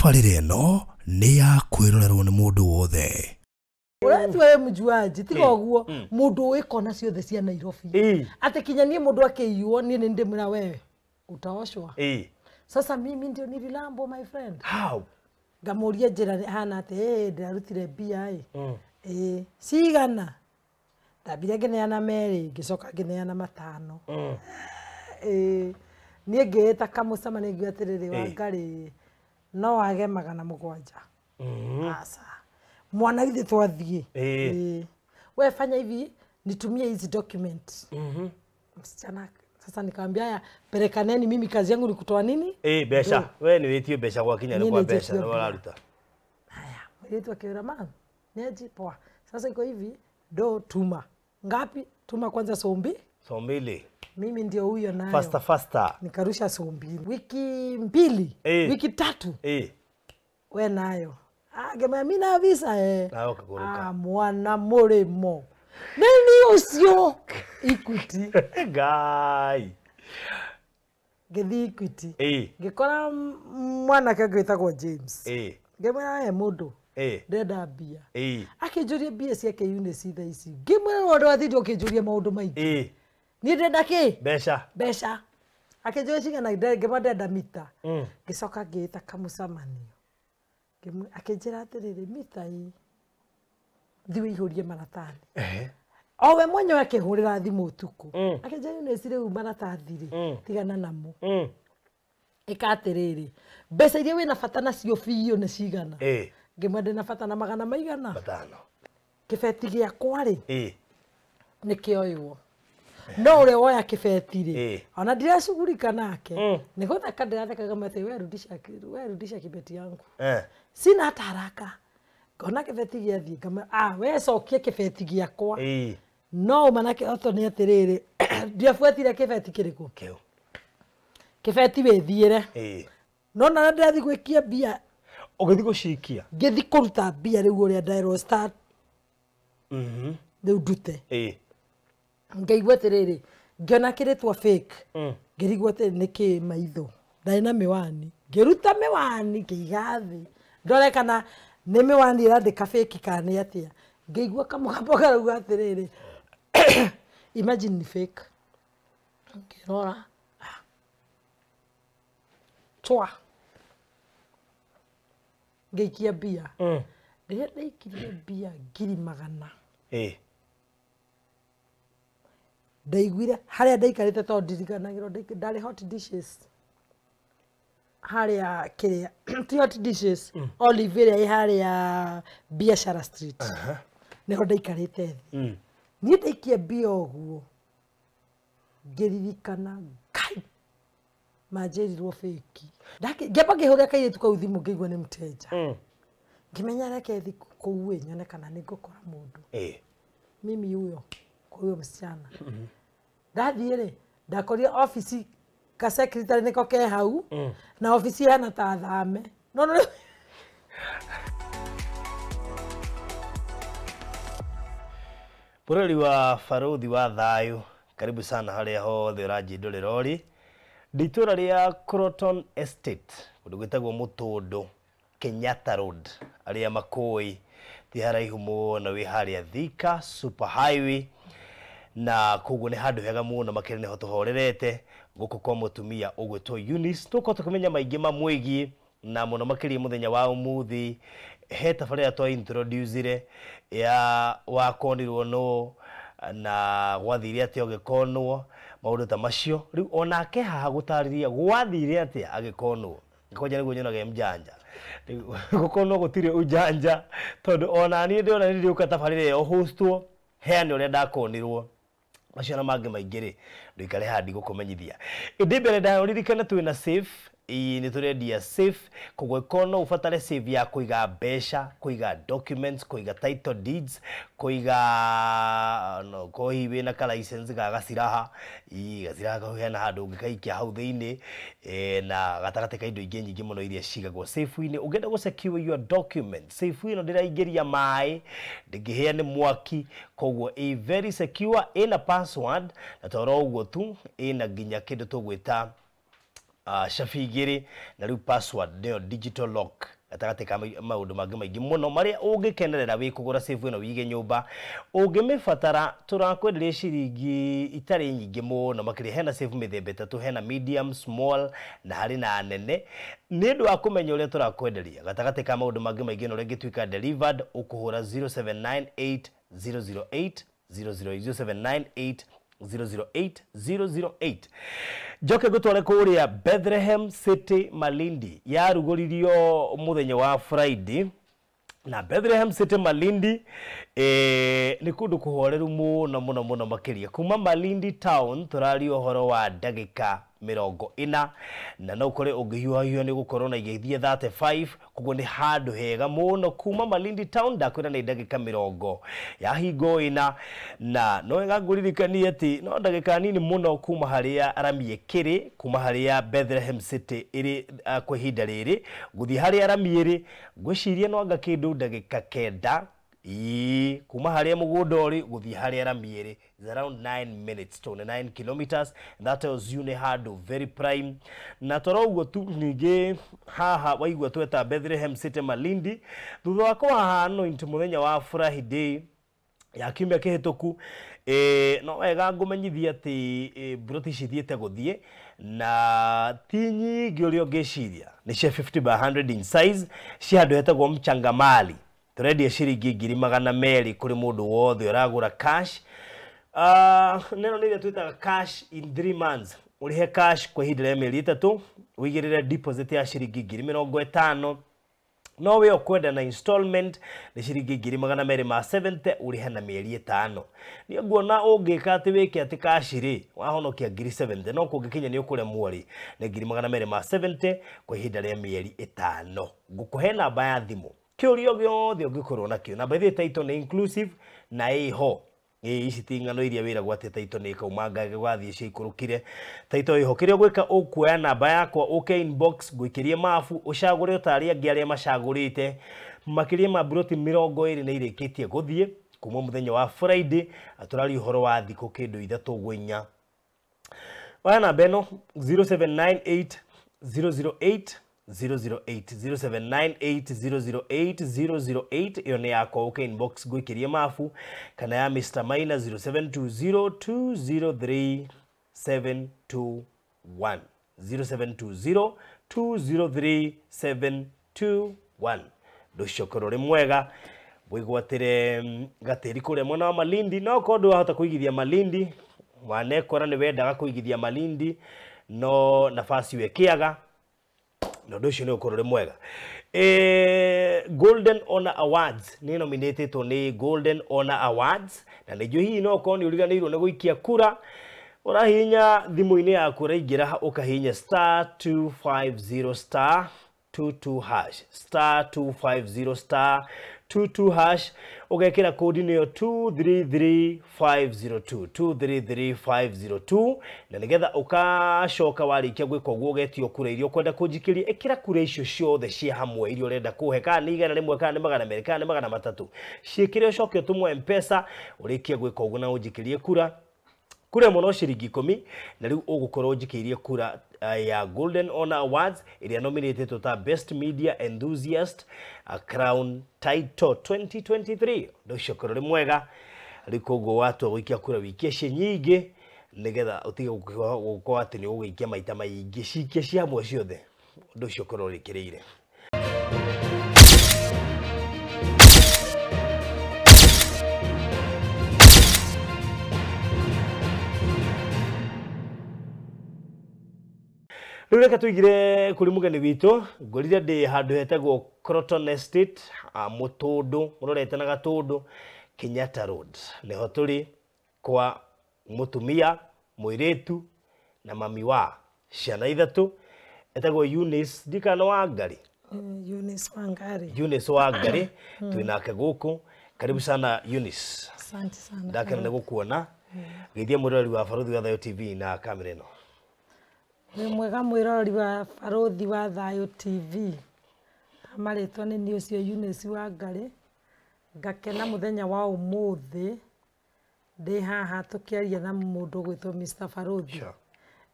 Tabarĩra ĩno nĩ ya kwĩrorerwo nĩ mũndũ wothe. Ũratua we mjuaji tiga ũguo mũndũ ũĩ kona ciothe cia Nairobi. Ati kinya niĩ mũndũ akĩiywo niĩ nĩ ndĩmwĩra wewe utaoshwa. Sasa mimi ndio nililambo my friend. How? Ngamuria njĩra hana atĩ ndĩrarutire mbia ĩ. Cigana? Ndambire ngĩneana merĩ ngĩcoka ngĩneana matano. Niĩ ngĩĩta kamũcemanio ngiuga atĩrĩrĩ Wangarĩ no wage 700. Asa. Mwana githĩ twathiĩ. We fanya hivi nitumie hizi document. Msichana sasa nikamwambia haya perekaneni, mimi kazi yangu ni kutoa nini? Mbeca. We ni wĩtio mbeca gwakinya nĩ kwa mbeca nĩ ũraruta. Haya, mũirĩtu akĩũra mam, niaje poa. Sasa iko hivi, do tuma. Ngapi? Tuma kwanza sombi. So mbili. Mimi ndio huyo nayo. Faster faster. Nikarusha sombi. Wiki mbili, wiki tatu. We nayo. Ngema mimi na visa Nayo kaguruka. Mwana mũrĩmo. Nini ucio? Equity. Ngai. Ngĩthiĩ Equity. Ngĩkora mwanake ũngĩ wĩtagwo James. Ngĩmwĩra we mũndũ. Ndĩrenda mbia. Akĩnjũria mbia ciake Eunice thaa ici. Ngĩmwĩra ũndũ wathire ũkĩnjũria maũndũ maingĩ. Niĩ ndĩrenda kĩ? Mbeca. Mbeca. Akĩnjũria cigana, ngĩmwĩra ndĩrenda mita. Ngĩcoka ngĩĩta kamũcemanio. Akĩnjĩra atĩrĩrĩ mita ĩ thiĩ ũihũrie maratathi. O we mwenyewe akĩhũrĩra thimũ ũtukũ. Akĩnjĩra Eunice rĩu maratathi rĩ tigana namo. Ĩka atĩrĩrĩ mbeca iria wĩna bata nacio biũ nĩ cigana. Ngĩmwĩra ndĩna bata na magana maigana? 5. Kĩbeti gĩakwa rĩ nĩ kĩoywo. No ũrĩa woya kĩbeti rĩ ona ndiracugurika nake. Nĩ gũtheka ndĩrathekaga atĩ we rudisha kĩbeti yangu. Sina hata haraka. Ngona kĩbeti gĩathiĩ ngamwĩra we cokia kĩbeti gĩakwa. No manake oto nĩ atĩrĩrĩ ndiabuatire kĩbeti kĩrĩkũ? Kĩu. Kĩbeti wĩthiĩre. No na ndĩrathiĩ gwĩkia mbia. Ũgĩthiĩ gũcikia? Ngĩthiĩ kũruta mbia rĩu ũrĩa nderwo start. Rĩu ndute. Ngaigua atĩrĩrĩ ngĩona kĩrĩtwa fake. Ngĩrigwo atĩ nĩkĩ maitho. Ndarĩ na mĩwani. Ngĩruta mĩwani ngĩiga thĩ. Ndore kana nĩ mĩwani ĩrandĩka fake kana nĩ atĩa. Ngĩigua kamũgambo karauga atĩrĩrĩ imagine ni fake. Ngĩrora twa. Ngĩikia mbia. Rĩrĩa ndaikirie mbia 100,000. Ndaiguire harĩa ndaikarĩte tondũ ndirikanagĩrwo ndarĩ hot dishes. Harĩa kĩrĩa ti hot dishes, Olive ĩrĩa ĩ harĩa Biashara Street. Nĩho ndaikarĩte thĩ. Niĩ ndaikia mbia ũguo ngĩririkana Ngai manjĩrirwo fake. Ngĩamba ngĩhũrĩra kairĩtu kau thimũ ngĩigua nĩ mteja. Ngĩmenya reke thiĩ kũu ĩ nyone kana nĩ ngũkora mũndũ. Mimi huyo kwa huyo msichana. Ndathiĩ rĩ ndakorire ofici ka secretary nĩko ke hau na ofici ihana ta thame. No no. Bũrũri wa Barũthi wa Thayũ, karibu sana harĩa hothe ũranjindũrĩra ũrĩ. Ndĩ itũũra rĩa Croton Estate, kũndũ gwĩtagwo Mũtũndũ, Kenyatta Road, arĩa makũĩ ti haraihu mũno wĩ harĩa Thika Super Highway, na koguo nĩ handũ hega mũno makĩria nĩho tũhorerete gũkũ kwa mũtumia ũgwĩtwo Eunice. Tũgũkorwo tũkĩmenya maingĩ mamwĩgiĩ na mũno makĩria mũthenya wa ũmũthĩ he tabarĩra twa introducire ya wakonirwo no na gwathire atĩa ũgĩkonwo maũndũ ta macio. Rĩu onake haha gũtarĩria gwathire atĩa agĩkonwo kwanja nĩguo nyonaga mjanja. Gũkonwo gũtirĩ ujanja tondũ ona niĩ ndĩrona nĩ ndĩũka tabarĩra ĩyo hostwo heane ũrĩa ndakonirwo macio na mangĩ maingĩ rĩ ndũikare haha ndigũkũmenyithia. Ĩndĩ mbere ndayo ririkane twĩna safe. Nĩ tũrendia safe, koguo ĩkorwo no ũbatare safe ya kũiga mbeca, kũiga documents, kũiga title deeds, kũiga no ko hihi wĩna ka license ga gaciraha, gaciraha kau hena handũ ũngĩkaikia hau thĩinĩ, na gatagatĩ ka indo ingĩ nyingĩ mũno iria cigagwo safe-inĩ. Ũngĩenda gũ secure your document, safe ĩno ndĩraingĩria maĩ, ndĩngĩhĩa nĩ mwaki, koguo ĩ very secure, ĩna password, na to oro ũguo tu, ĩna nginya kĩndũ tũgwĩta cabi igĩrĩ na rĩu password nĩyo digital lock gatagatĩ ka maũndũ mangĩ maingĩ mũno marĩa ũngĩkenerera wĩ kũgũra safe ĩno wĩige nyũmba. Ũngĩmĩbatara tũrakwenderia ciringi itarĩ nyingĩ mũno makĩria. Hena safe mĩthemba ĩtatũ, hena medium, small na harĩ na nene. Nĩ ũndũ wa kũmenya ũrĩa tũrakwenderia gatagatĩ ka maũndũ mangĩ maingĩ na ũrĩa ĩngĩtuĩka delivered, ũkũhũra 0798 008 00798 008 008. Njoke ngũtware kũrĩa Bethlehem City Malindi, yarugũririo mũthenya wa Friday. Na Bethlehem City Malindi nĩ kũndũ kũhoreru mũno mũno mũno makĩria. Kuma Malindi town tũraria ũhoro wa ndagĩka 40, na no ũkore ũngĩhiũhahiũha nĩ gũkorwo na igĩthiĩ 35. Koguo nĩ handũ hega mũno. Kuma Malindi town ndakwĩra nĩ ndagĩka 40 ya hingo ĩna, na no wega ngũririkanie atĩ no ndagĩka nini mũno kuma harĩa rami ĩkĩrĩ, kuma harĩa Bethlehem City ĩrĩ kwa ihinda rĩrĩ gũthiĩ harĩa rami ĩrĩ, ngwĩciria no anga kĩndũ ndagĩka 9. Ĩĩ, kuma harĩa mũgũnda ũrĩ gũthiĩ harĩa rami ĩrĩ is around 9 minutes, 29 kilometers. That tells you nĩ handũ very prime. Na toro ũguo tu, ningĩ haha waigua tweta Bethlehem City Malindi, thutha wa kũhaha anoint mũthenya wa Friday ya kiumia kĩhĩtũku, no wega ngũmenyithia atĩ mburoti ici ithiĩte gũthiĩ na ti nyingĩ ũrĩa ũngĩciria. Nĩ cia 50 by 100 in size, cia handũ hetagwo Mchangamali. Tũrendia ciringi 200,000 kũrĩ mũndũ wothe ũragũra cash. Neno nĩ iria twĩtaga cash in 3 months, ũrĩhe cash kwa ihinda rĩa mĩeri 3, ũigĩrĩre deposit ya ciringi 50,000. No we ũkwenda na installment nĩ ciringi 270,000, ũrĩhe na mĩeri 5. Nĩ nguona ũngĩka atĩ wĩke atĩ cash rĩ, wahonokia 70,000, no kũngĩkinya nĩ ũkũremwo rĩ, nĩ 270,000 kwa ihinda rĩa mĩeri 5. Ngũkũhe namba ya thimũ kĩũria gĩothe ũngĩkorwo nakĩo. Namba ithĩ title nĩ inclusive na ĩho. Ici ti ng'ano iria wĩragwo atĩ title nĩ ĩkauma gathiĩ ciikũrũkire. Title ĩho, kĩrĩa ũgwĩka ũkuoya namba yakwa ũke inbox ngũikĩrie mabu, ũcagũre ta arĩa angĩ arĩa macagũrĩte. Makĩria ma mburoti 20 nĩ irĩkĩtie gũthiĩ kuma mũthenya wa Friday. Tũraria ũhoro wa thikũ kĩndũ 3 ũguo 4. Oya namba ĩno 0798 008 008 0798 008 008. Ĩyo nĩ yakwa, ũke inbox ngũikĩrie mabu, kana ya Mr. Maina 0720 203 721 0720 203 721. Ndũcokerwo ũrĩ mwega, wĩgwatĩre gatĩri kũrĩa mwena wa Malindi. No korwo ndwahota kũigithia Malindi, wanekora nĩ wendaga kũigithia Malindi no nafasi wekĩaga, na ũndũ ũcio nĩ ũkorwo ũrĩ mwega. Golden Honor Awards nĩ nominatetwo nĩ Golden Honor Awards, na nĩ njũĩ hihi no ũkorwo nĩ ũriganĩirwo nĩ gũikia kura. Ũrahihinya thimũ-inĩ yaku, ũraingĩra ũkahihinya star 250 star 22 hash, star 250 star 22 hash, ũgekĩra kodi nĩyo 233502 233502, na nĩgetha ũkacoka warĩkia gwĩka ũguo ũgetio kura iria ũkwenda kũnjikĩria. Ĩkĩra kura icio ciothe ciĩ hamwe iria ũrenda kũhe, kana nĩ 100, kana nĩ 200, kana nĩ 300, ciĩkĩre ũcoke ũtũmwo M-Pesa. Ũrĩkie gwĩka ũguo na ũnjikĩrie kura kura ĩmwe no ciringi 10, na rĩu ũgũkorwo ũnjikĩirie kura ya Golden Honor Awards ĩrĩa nominated ta Best Media Enthusiast Crown Title 2023. Ũndũ ũcio ũkorwo ũrĩ mwega. Rĩu koguo watua gũikia kura wikie ciĩ nyingĩ, nĩgetha ũtige gũkorwo atĩ nĩ ũgũikia maita maingĩ, cikie ci hamwe ciothe. Ũndũ ũcio ũkorwo ũrĩkĩrĩire. Rĩu reke tũigire kũrĩ mũgeni witũ. Ngorire ndĩ handũ hetagwo Croton Estate, Mũtũndũ, mũrorete na Gatũndũ, Kenyatta Road. Nĩho tũrĩ kwa mũtumia, mũirĩtu na mami wa ciana 3, etagwo Eunice ndikana Wangari. Eunice Wangari. Eunice Wangari, twĩ nake gũkũ. Karibu sana Eunice. Asante sana. Ndakena nĩ gũkuona. Geithia mwĩroreri wa Barũthi wa Thayũ TV na kamera ĩno. Wĩ mwega mwĩroreri wa Barũthi wa Thayũ TV. Marĩtwa nĩ niĩ ũcio Eunice Wangari. Ngakena mũthenya wa ũmũthĩ ndĩ haha tũkĩaria na mũndũ ũgwĩtwo Mr. Barũthi.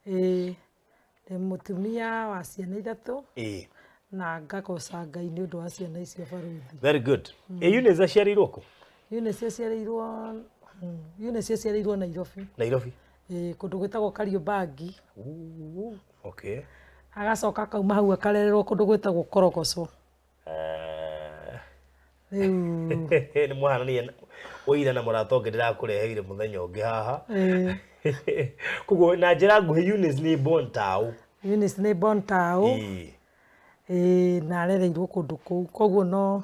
Ĩĩ, Ndĩ mũtumia wa ciana ithatũ. Na ngagoca Ngai nĩ ũndũ wa ciana icio baruthi. Very good. Eunice aciarĩirwo kũ? Eunice Eunice aciarĩirwo Nairobi. Nairobi. Kũndũ gwĩtagwo Kariobangi. Okay. Agacoka akauma hau akarererwo kũndũ gwĩtagwo Korogoco. Rĩu nĩ mwahanania ũira na mũrata ũngĩ ndĩrakũreheire mũthenya ũngĩ haha. Koguo na njĩra nguhĩ Eunice nĩ born tao. Eunice nĩ born tao. Na arereirwo kũndũ kũu koguo no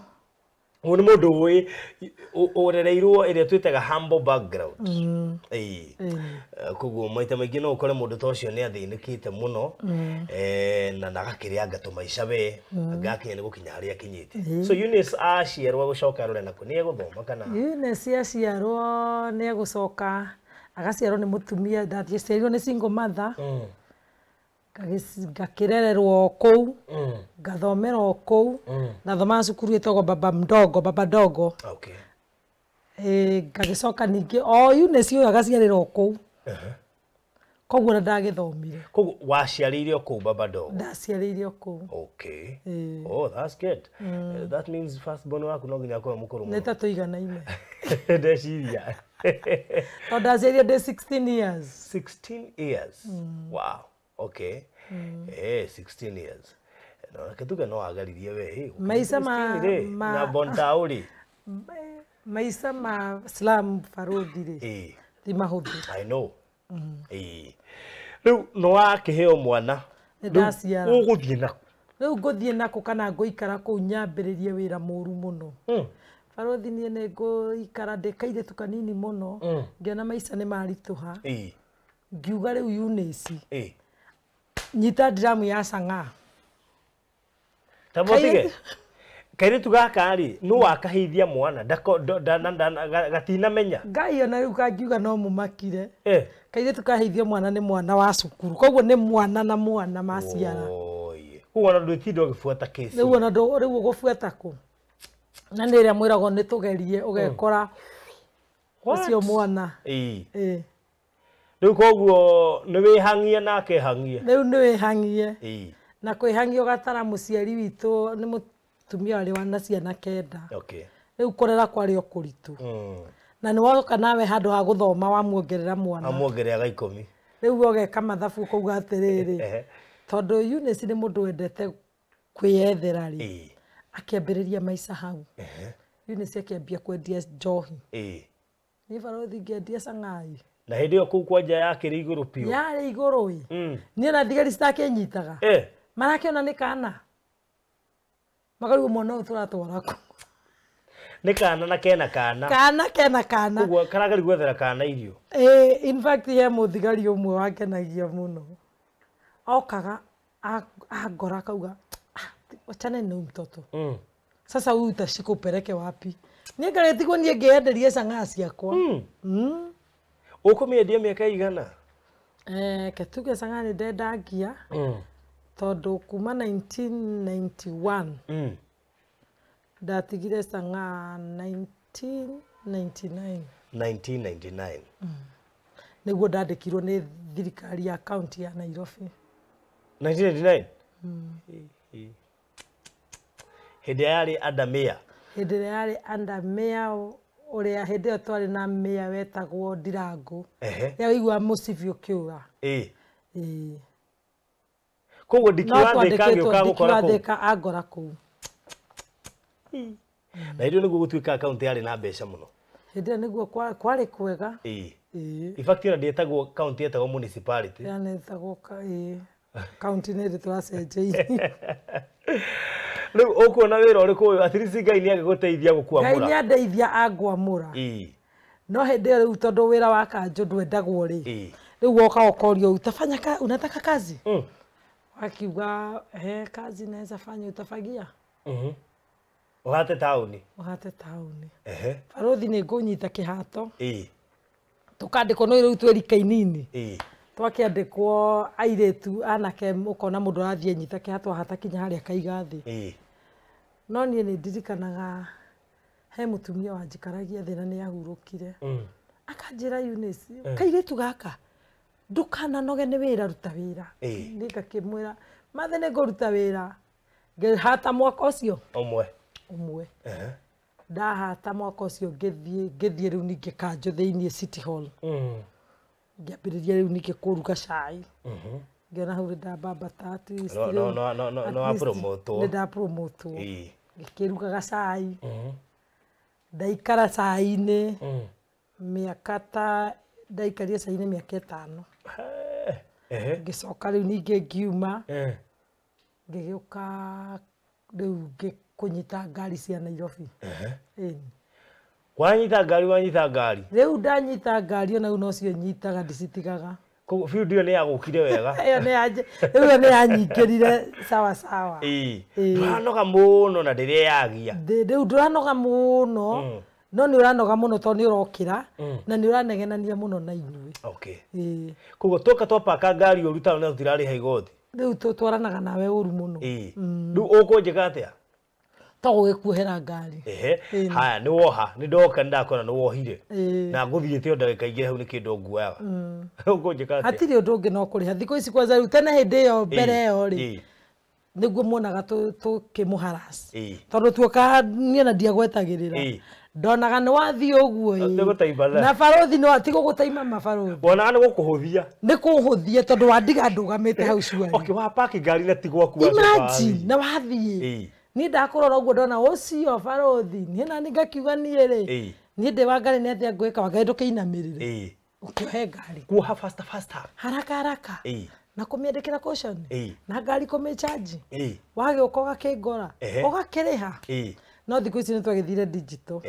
ũyũ nĩ mũndũ ũĩ ũrereirwo ĩrĩa twĩtaga humble background. Koguo maita maingĩ no ũkore mũndũ ta ũcio nĩ athĩnĩkĩte mũno na agakĩrĩanga tũmaica we agakinya nĩ gũkinya harĩa akinyĩte. So Eunice aciarwo gũcoka arore nakũ nĩ egũthoma kana? Eunice aciarwo nĩ egũcoka agaciarwo nĩ mũtumia ndaciarirwo nĩ single mother. Ngakĩrererwo kũu ngathomera o kũu ndathomaga cukuru ĩtagwo Baba Mdogo Baba Dogo. Okay. Ngagĩcoka ningĩ o Eunice ũyũ agaciarĩra o kũu. Koguo na ndagĩthomire. Koguo waciarĩire o kũu Baba Dogo? Ndaciarĩire o kũu. Okay. Oh, that's good. That means first born waku no nginya akorwo mũkũrũ mũno. Nĩ ta tũiganaine. Ndeciria. Tondũ ndaciarire ndĩ 16 years. 16 years. Wow. Okay. 16 years. No reke no agaririe we. Maica ma na bontao ri. Maica ma slum baruthi ri. Ti mahũthũ. I know. Rĩu no wakĩheo mwana. Nĩ ndaciara. Ũgũthiĩ nakũ? Rĩu ngũthiĩ nakũ kana ngũikara kũu nyambĩrĩrie wĩra mũru mũno. Baruthi niĩ nĩ ngũikara ndĩ kairĩtu kanini mũno. Ngĩona maica nĩ maritũha. Ngiuga rĩu Eunice. Nyita diramu ya cang'aa. Tabotige. Kairĩtu gaka rĩ nũ wakahithia mwana gatinamenya. Ngai ona rĩu kangiuga no mũmakire. Kairĩtu kahithio mwana nĩ mwana wa cukuru. Koguo nĩ mwana na mwana maciara. Koguo ona ndwĩtinda ũgĩbuata kesi. Rĩu ona rĩu ũgũbuata kũ? Na nĩ ĩrĩa mwĩragwo nĩ tũgerie ũgekora ũcio mwana. Rĩu koguo nĩ wĩhang'ie nake hang'ie. Rĩu nĩ wĩhang'ie. Na kwĩhang'ia ũgatara mũciari witũ nĩ mũtumia warĩ na ciana 9. Okay. Rĩu kũrera kwarĩ o kũritũ. Na nĩ woka nawe handũ ha gũthoma wamuongerera mwana. Amuongerera 10. Rĩu ũgeka mathabu ũkauga atĩrĩrĩ. Tondũ Eunice nĩ mũndũ wendete kwĩyethera rĩ. Akĩambĩrĩria maica hau. Eunice akĩambia kwendia njohi. Niĩ barothi ngĩendia cang'ai. Na hĩndĩ ĩyo kũu kwanja yakĩrĩ igũrũ biũ. Yarĩ igũrũ ĩ. Niĩ na thigari citakĩnyitaga. Marakĩona nĩ kana. Makarigwo mwana ũyũ tũratwara kũ. Nĩ kana na kena kana. Kana kena kana. Koguo karageri gwethera kana irio. In fact he mũthigari ũmwe wangenagia mũno. Okaga angora akauga wachane na huyu mtoto. Sasa huyu utashika upeleke wapi? Niĩ ngarĩtigwo niĩ ngĩenderie cang'aa ciakwa. Ũkũmĩendia mĩaka igana? Ke tuge cang'aa nĩ ndendagia tondũ kuma 1991 ndatigire cang'aa 1999. 1999. Nĩguo ndandĩkirwo nĩ thirikari ya kaunti ya Nairobi. 1999? Hĩndĩ yarĩ under mayor. Hĩndĩ ĩrĩa yarĩ under mayor ũrĩa hĩndĩ ĩyo twarĩ na mayor wetagwo Ndirango. Rĩrĩa ũiguaga mũcibi ũkĩũra. Koguo ndikiwathĩka agĩũka gũkora kũu. Ndikiwathĩka angora kũu. Na hĩndĩ ĩyo nĩguo gũtuĩka kaunti yarĩ na mbeca mũno. Hĩndĩ ĩyo nĩguo kwarĩ kwega. In fact ĩyo ndĩetagwo kaunti yetagwo municipality. Yanetagwo kaunti nĩ ĩrĩ tũracenjeirie. Rĩu ũkuona wĩra ũrĩkũ ũyũ at least Ngai nĩ agĩgũteithia gũkwamũra. Ngai nĩ andeithia angwamũra. No hĩndĩ ĩyo rĩu tondũ wĩra wa kanjũ ndwendagwo rĩ. Rĩu woka ũkorio utafanya unataka kazi? Wakiuga he kazi naweza fanya utafagia? Ũhate taũni. Ũhate taũni. Barothi nĩ ngũnyita kĩhato. Tũkandĩkwo no rĩu twĩ rika inini. Twakĩandĩkwo airĩtu anake ũkona mũndũ arathiĩ anyita kĩhato ahata kinya harĩa akaiga thĩ. No niĩ nĩ ndirikanaga he mũtumia wanjikaragia thĩ na nĩ ahurũkire. Akanjĩra Eunice, kairĩtu gaka Ndukananoge nĩ wĩra ruta wĩra. Niĩ ngakĩmwĩra mathe nĩ ngũruta wĩra. Ngĩhata mwaka ũcio ũmwe. Ndahata mwaka ũcio ngĩthiĩ rĩu ningĩ kanjũ thĩiniĩ City Hall. Ngĩambĩrĩria rĩu ningĩ kũruga cai. Ngĩona hau nĩ ndambambata at least No no no no no wapromotwo. Nĩ ndapromotwo. Ngĩkĩrugaga cai. Ndaikara cai-inĩ mĩaka ta ndaikarire cai-inĩ mĩaka 5. Ngĩcoka rĩu ningĩ ngiuma. Ngĩgĩũka rĩu ngĩkũnyita ngari cia Nairobi. Wanyita ngari wanyita ngari. Rĩu ndanyita ngari ona rĩu nocio nyitaga ndicitigaga. Koguo field ĩyo nĩ yagũkire wega. Ĩyo nĩ rĩu nĩ yanyingĩrire sawa sawa. Ndũranoga mũno na ndĩreyagia. Rĩu ndũranoga mũno no nĩ ũranoga mũno tondũ nĩ ũrokĩra na nĩ ũranegenania mũno na inyuĩ. Okay. Koguo twoka twapaka ngari ũru taũni na tũtirarĩha igoti. Rĩu tũtwaranaga nawe ũru mũno. Rĩu ũkũnjĩka atĩa? To gũgĩkuohera ngari. Haya nĩ woha nĩ ndoka nĩ ndakora nĩ wohire. Na ngũthiĩte o ndagĩka igĩrĩ hau nĩ kĩndũ nguoyaga. Ũkũnjĩka atĩa? Hatirĩ ũndũ ũngĩ no kũrĩha. Thikũ ici kwanza rĩu tene hĩndĩ ĩyo mbere ĩyo rĩ nĩguo muonaga tũkĩmũharass. Tondũ tuoka niĩ na ndiagwetagĩrĩra. Ndonaga nĩ wathiĩ ũguo ĩ. Na barothi no ti gũgũtaima mabarothi. Wonaga nĩ gũkũhũthia. Nĩ kũhũthia tondũ wandiga ndũgamĩte hau cuari. Okay, wapaki ngari na ti gwaku. Imagine na wathiĩ. Niĩ ndakũrora ũguo ndona ũcio barothi. Niĩ nani ngakiuga niĩ rĩ. Niĩ ndĩ wa ngari nĩ atĩa ngwĩka wa ngari ndũkĩinamĩrĩre. Ũkĩohe ngari. Kuoha faster faster. Haraka haraka. Na kũmĩandĩkĩra caution. Na ngari kũmĩcharge. Wagĩũka ũgakĩngora. Ũgakĩrĩha. No thikũ ici nĩ twagĩthire digital.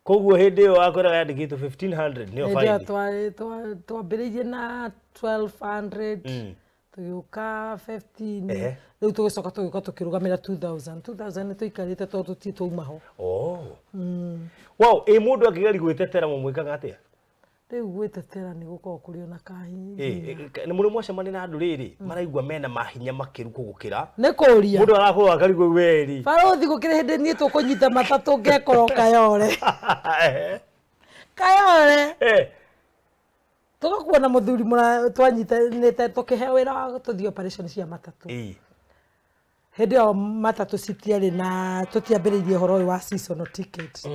Koguo hĩndĩ ĩyo wakoraga yandĩkĩtwo 1500 nĩyo faini. Hĩndĩ ĩyo twambĩrĩirie na 1200. Tũgĩũka 15. Rĩu tũgĩcoka tũgĩũka tũkĩrũgamĩra 2000. 2000 nĩ tũikarĩte tondũ tũtirĩ twauma ho. Wow, ĩ mũndũ angĩgeria gwĩtetera mũmwĩkaga atĩa? Rĩu gwĩtetera nĩ gũkoragwo kũrĩ ona kahinya. Nĩ mũrĩ mwacemania na andũ rĩrĩ maraigua mena mahinya makĩru kũgũkĩra. Nĩ kũria. Mũndũ arakũrora akarigwo weri. Barothi gũkĩrĩ hĩndĩ niĩ tũkũnyita matatũ ngekora Kayore. Kayore. Tũgakuona mũthuri twanyitanĩte tũkĩheo wĩra wa tũthiĩ operation cia matatũ. Hĩndĩ ĩyo matatũ citiarĩ na tũtiambĩrĩirie ũhoro ũyũ wa seasonal ticket.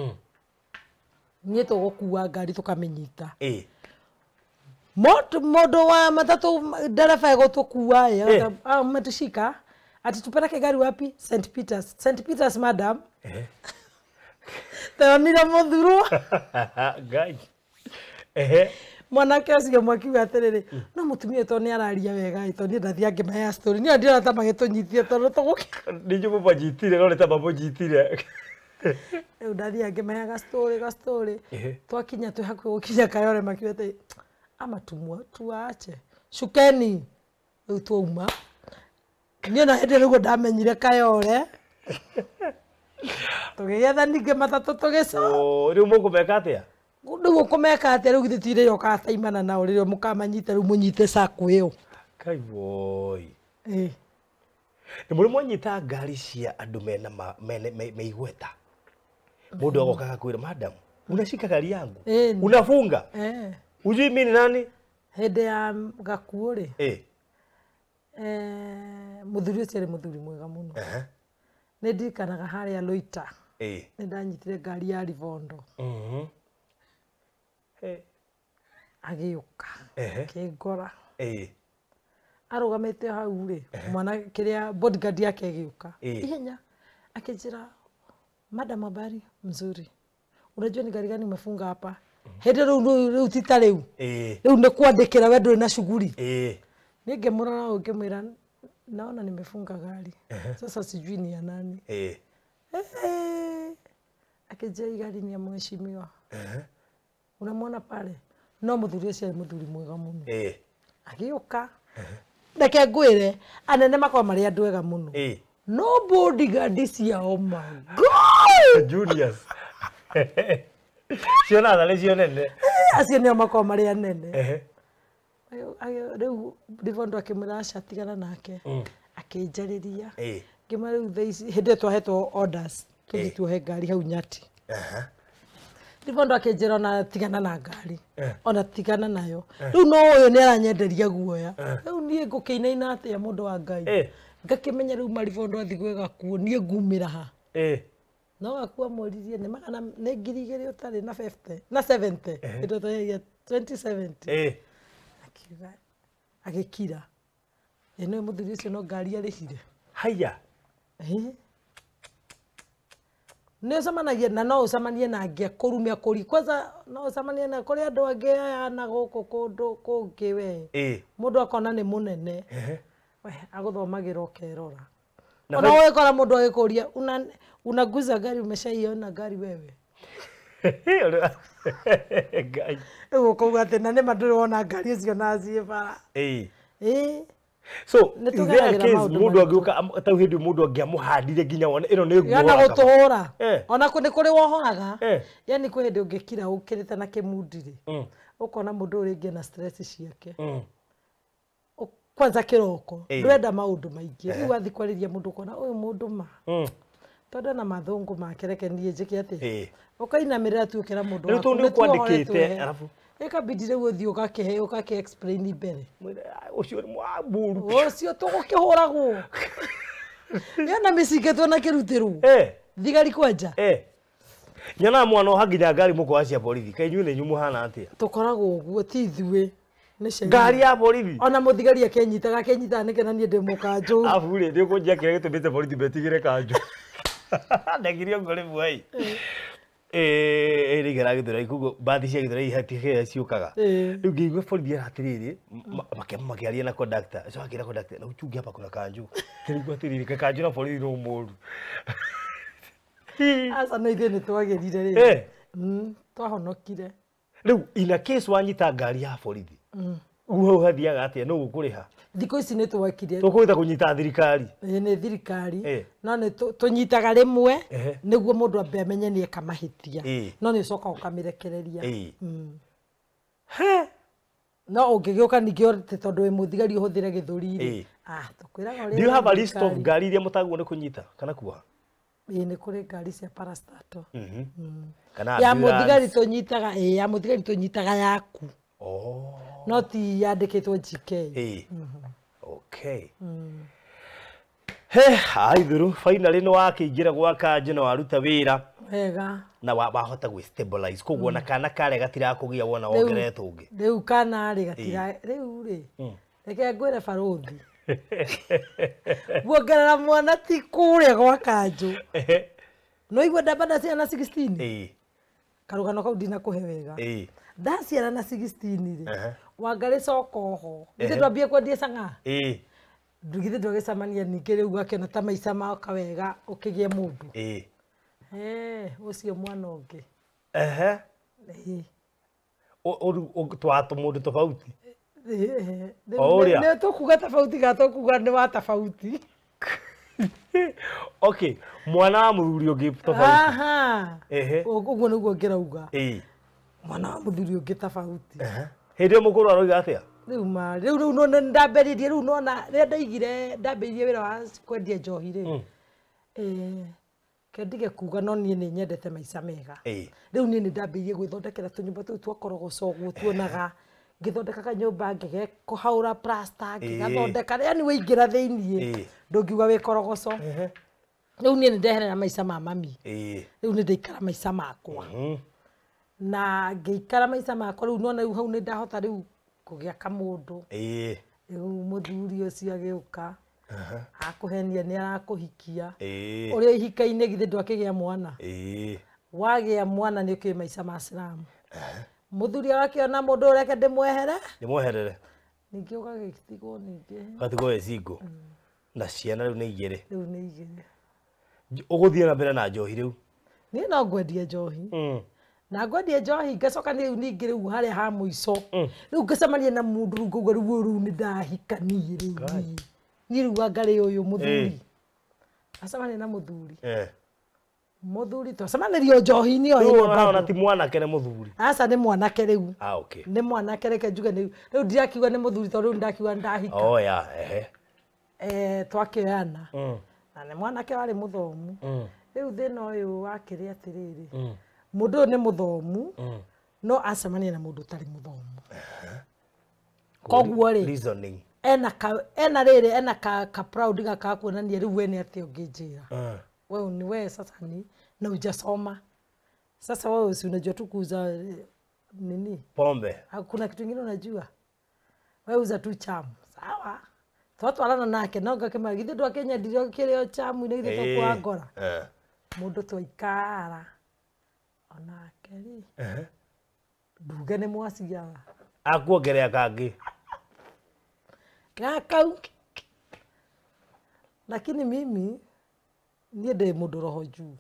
Niĩ tũgũkua ngari tũkamĩnyita. Mũndũ wa matatũ ndereba egũtũkua ĩ, ametushika ati tupeleke gari wapi? St Peters. St Peters madam. Tewonire mũthurwo. Ngai. Mwanake ũcio mwakiuga atĩrĩrĩ, no mũtumia tondũ nĩ araria wega ĩ, tondũ niĩ ndathiĩ ngĩmaheaga story. Niĩ ndĩrona ta magĩtũnyitie tondũ tũgũkĩ. Nĩ inyuĩ mũmanyitire no nĩ ta mamũnyitire. Rĩu ndathiĩ ngĩmaheaga story ga story. Twakinya twĩ hakuhĩ gũkinya Kayore makiuga atĩ ama tuache. Cukeni. Rĩu twauma. Niĩ ona hĩndĩ ĩyo nĩguo ndamenyire Kayore. Tũgĩgetha ningĩ matatũ tũgĩcoka. Rĩu mũkũmeka atĩa? Rĩu ũkũmeka atĩa rĩu githĩ ti rĩrĩa ũgataimana nao rĩrĩa mũkamanyita rĩu mũnyite sacco ĩyo. Kai woi. Nĩ mũrĩ mwanyita ngari cia andũ mena me igweta. Mũndũ agoka agakwĩra madam, unashika gari yangu. Unafunga. Ujui mimi ni nani? Hĩndĩ ya gakuũ rĩ. Mũthuri ũcio arĩ mũthuri mwega mũno. Nĩ ndirikanaga harĩa Loita. Nĩ ndanyitire ngari ya Livondo. Agĩũka akĩngora. Arũgamĩte hau rĩ, mwana kĩrĩa bodyguard yake ĩgĩũka ihenya akĩnjĩra, madam habari mzuri, unajua ni gari gani umefunga hapa? Hĩndĩ rĩu ti ta rĩu. Rĩu nĩ kwandĩkĩra we ndũrĩ na shughuli. Niĩ ngĩmũrora ũũ ngĩmwĩra naona nimefunga gari. Sasa sijui ni ya nani. Akĩnjĩra hii gari ni ya mheshimiwa. Unamwona pale? No mũthuri ũcio arĩ mũthuri mwega mũno. Agĩũka. Reke ngwĩre, anene makoragwo marĩ andũ ega mũno. No bodyguard ciao my God! Juniors. Ciona tharĩ cio nene. Acio nĩo makoragwo marĩ anene. Rĩu Livondo akĩmwĩra aca tigana nake. Akĩnjarĩria. Ngĩmwĩra rĩu thaa ici hĩndĩ ĩyo twahetwo orders tũthiĩ tuohe ngari hau Nyati. Ribondo akĩnjĩra ona tigana na ngari ona tigana nayo rĩu no ũyũ nĩ aranyenderia guoya rĩu niĩ ngũkĩinaina atĩa mũndũ wa Ngai ngakĩmenya rĩu Maribondo athiĩ gwĩ gakuo niĩ ngumĩra ha no gakuo amũririe nĩ magana nĩ 2,000 ũtarĩ na 50 na 70 ĩndo ta ya 2070 akiuga agĩkira ĩno mũthuri ũcio no ngari arĩhire haya nĩ ũcemanagia na no ũcemanie na angĩ akũrume akũri kwanza no ũcemanie na kũrĩ andũ angĩ aya na gũkũ kũndũ kũngĩ we mũndũ akona nĩ mũnene we agũthomagĩra ũkerora ona ũgĩkora mũndũ agĩkũria unaguza gari umeshaiona gari wewe rĩu ũkauga atĩ na nĩma ndũrĩ wona ngari ũcio na ciĩ bara so is there a case mundu angiuka tau hindi mundu angiamuhandire nginya wone ino ni nguo yana gutuhura ona ni kuri wohoraga yani kwi hindi ungikira ukirite na kimundiri ukona mundu uri na stress ciake kwanza kiroko ndwenda maundu maingi riu athi kwariria mundu ukona uyu mundu ma tondu na mathungu make reke nie njike ati ukainamirira tu ukira mundu riu tondu kwandikite arafu ikabidi riu uthi ugakihe ukaki explain mbere ucio ni mwaburu ucio tugukihuragwo yana micinge twona kirutirwo thigari kwanja nyona mwana oha nginya ngari mukoa cia borithi kaĩ inyuĩ nĩ inyuĩ mũhana atĩa tukoragwo ũguo ti ithuĩ nĩ sheria ngari ya borithi ona mũthigari akenyitaga akenyitaga nĩkena niĩ ndĩ mũkanjũ abu rĩ nĩ ũkũnjia kĩrĩa gĩtũmĩte borithi metigĩre kanjũ ndekire ũguo rĩmwe ĩ rĩigara Gĩthũrai koguo mbathi cia Gĩthũrai hatikĩrĩa ciũkaga rĩu ngĩigua borithi era atĩrĩrĩ makĩaria na conductor ũcio akĩra conductor na uchunge hapa kuna kanjũ kĩrigua atĩrĩrĩ kanjũ na borithi no mũru aca no ithuĩ nĩ twagĩrire rĩ twahonokire rĩu ina case wanyita ngari ya borithi hau hathiaga atĩa nũ ũkũrĩha thikũ ici nĩ twekire tũkũhota kũnyita thirikari nĩ thirikari no nĩ tũnyitaga rĩmwe nĩguo mũndũ ambe amenye nĩ eka mahĩtia no nĩ ũcoka ũkamĩrekereria no ũngĩgĩũka ningĩ atĩ tondũ wĩ mũthigari ũhũthĩre gĩthũri rĩ tũkwĩraga ũrĩa do you have a list of ngari iria mũtagwo nĩ kũnyita kana kuoha ĩ nĩ kũrĩ ngari cia parastato kana ya mũthigari tũnyitaga ya mũthigari tũnyitaga yaku no ti yandĩkĩtwo GK okay he aithuru finally nĩ wakĩingĩra gwa kanjũ na waruta wĩra wega na wahota gwĩ stabilize koguo ona kana karĩa gatirakũgia wona wongeretwo ũngĩ rĩu kana rĩ gatira rĩu rĩ reke ngwĩre barũthi guongerera mwana ti kũrĩa gwa kanjũ no igua ndamba ndaciara na 16 karũgano kau ndinakũhe wega ndaciara na 16 rĩ Wangarĩ coka oho githĩ ndwambie kwendia cang'aa githĩ ndwagĩcemania ningĩ rĩu ũgakĩona ta maica moka wega ũkĩgĩe mũndũ ũcio mwana ũngĩ twatũ mũndũ tofauti nĩ tũkuga tofauti kana tũkuga nĩ wa tofauti okay mwana wa mũthuri ũngĩ tofauti ũguo nĩguo ngĩrauga mwana wa mũthuri ũngĩ tofauti hĩndĩ ĩyo mũkũrũ aroiga atĩa rĩu ma rĩu rĩu no ndambĩrĩirie rĩu nona rĩrĩa ndaigire ndambĩrĩirie wĩra wa kwendia njohi rĩ kendige kuga no niĩ nĩ nyendete maica mega rĩu niĩ nĩ ndambĩrĩirie gwĩthondekera tũnyũmba tũu twa korogoco ũguo tuonaga ngĩthondeka kanyũmba ngĩgekũhaũra plaster ngĩgathondeka yani waingĩra thĩiniĩ ndũngiuga wĩ korogoco rĩu niĩ nĩ ndeherera maica ma mami rĩu nĩ ndaikara maica makwa na ngĩikara maica makwa rĩu nona rĩu hau nĩ ndahota rĩu kũgĩa kamũndũ rĩu mũthuri ũcio agĩũka akũhenia nĩ arakũhikia ũrĩa ihika-inĩ githĩ ndwakĩgĩa mwana wagĩa mwana nĩ ũkĩũĩ maica ma Islamu mũthuri agakĩona mũndũ ũreke ndĩmwehere ndĩmweherere ningĩ ũgagĩtigwo ningĩ ũgatigwo wĩ single na ciana rĩu nĩ igĩrĩ rĩu nĩ igĩrĩ ũgũthiĩ na mbere na njohi rĩu niĩ no ngwendia njohi na ngwendia njohi ngacoka rĩu ningĩ rĩu harĩa ha mũico rĩu ngacemania na mũndũ rĩu ngauga rĩu rĩu nĩ ndahika niĩ rĩu niĩ rĩu Wangarĩ ũyũ mũthuri acemania na mũthuri mũthuri twacemanĩrio njohi-inĩ o ĩno ona ti mwanake nĩ mũthuri aca nĩ mwanake rĩu nĩ mwanake reke njuge rĩu ndirakiuga nĩ mũthuri tondũ rĩu ndakiuga ndahika twakĩoyana na nĩ mwanake warĩ mũthomu rĩu thĩna ũyũ wakĩrĩ atĩrĩrĩ Mũndũ ũyũ nĩ mũthomu no acemania na mũndũ ũtarĩ mũthomu. Koguo rĩ reasoning ena ka ena rĩrĩ ena ka proud gaka kuonania rĩu we nĩ atĩa ũngĩnjĩra. Wewe ni wewe sasa ni na hujasoma. Sasa wewe si unajua tu kuuza nini? Pombe. Hakuna kitu kingine unajua. Wewe uza tu chamu. Sawa. Twatwarana nake no ngakĩmara githĩ ndwakĩnyendirie kĩrĩo chamu inĩ githĩ tũkua ngora. Mũndũ twaikara onake rĩ nduge nĩ mwaciara. Akuongerea kangĩ. Gakau. Lakini mimi niĩ ndĩ mũndũ roho juu.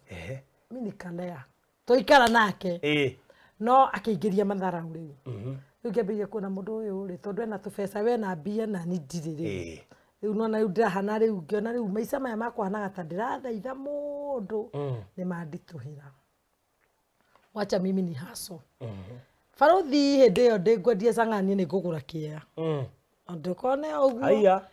Mi nikalea. Twaikara nake. No akĩingĩria matharau rĩu. Rĩu ngĩambĩrĩria kuona mũndũ ũyũ rĩ tondũ ena tũbeca we na mbia na ni ndirĩ rĩu. Rĩu nona rĩu ndĩrahana rĩu ngĩona rĩu maica maya makwa ta ndĩrathaitha mũndũ nĩ manditũhĩra. Wacha mimi ni haso. Barothi hĩndĩ ĩyo ndĩngwendia cang'ani nĩ ngũgũra kĩea. Ndũkone ũguo. Haiya.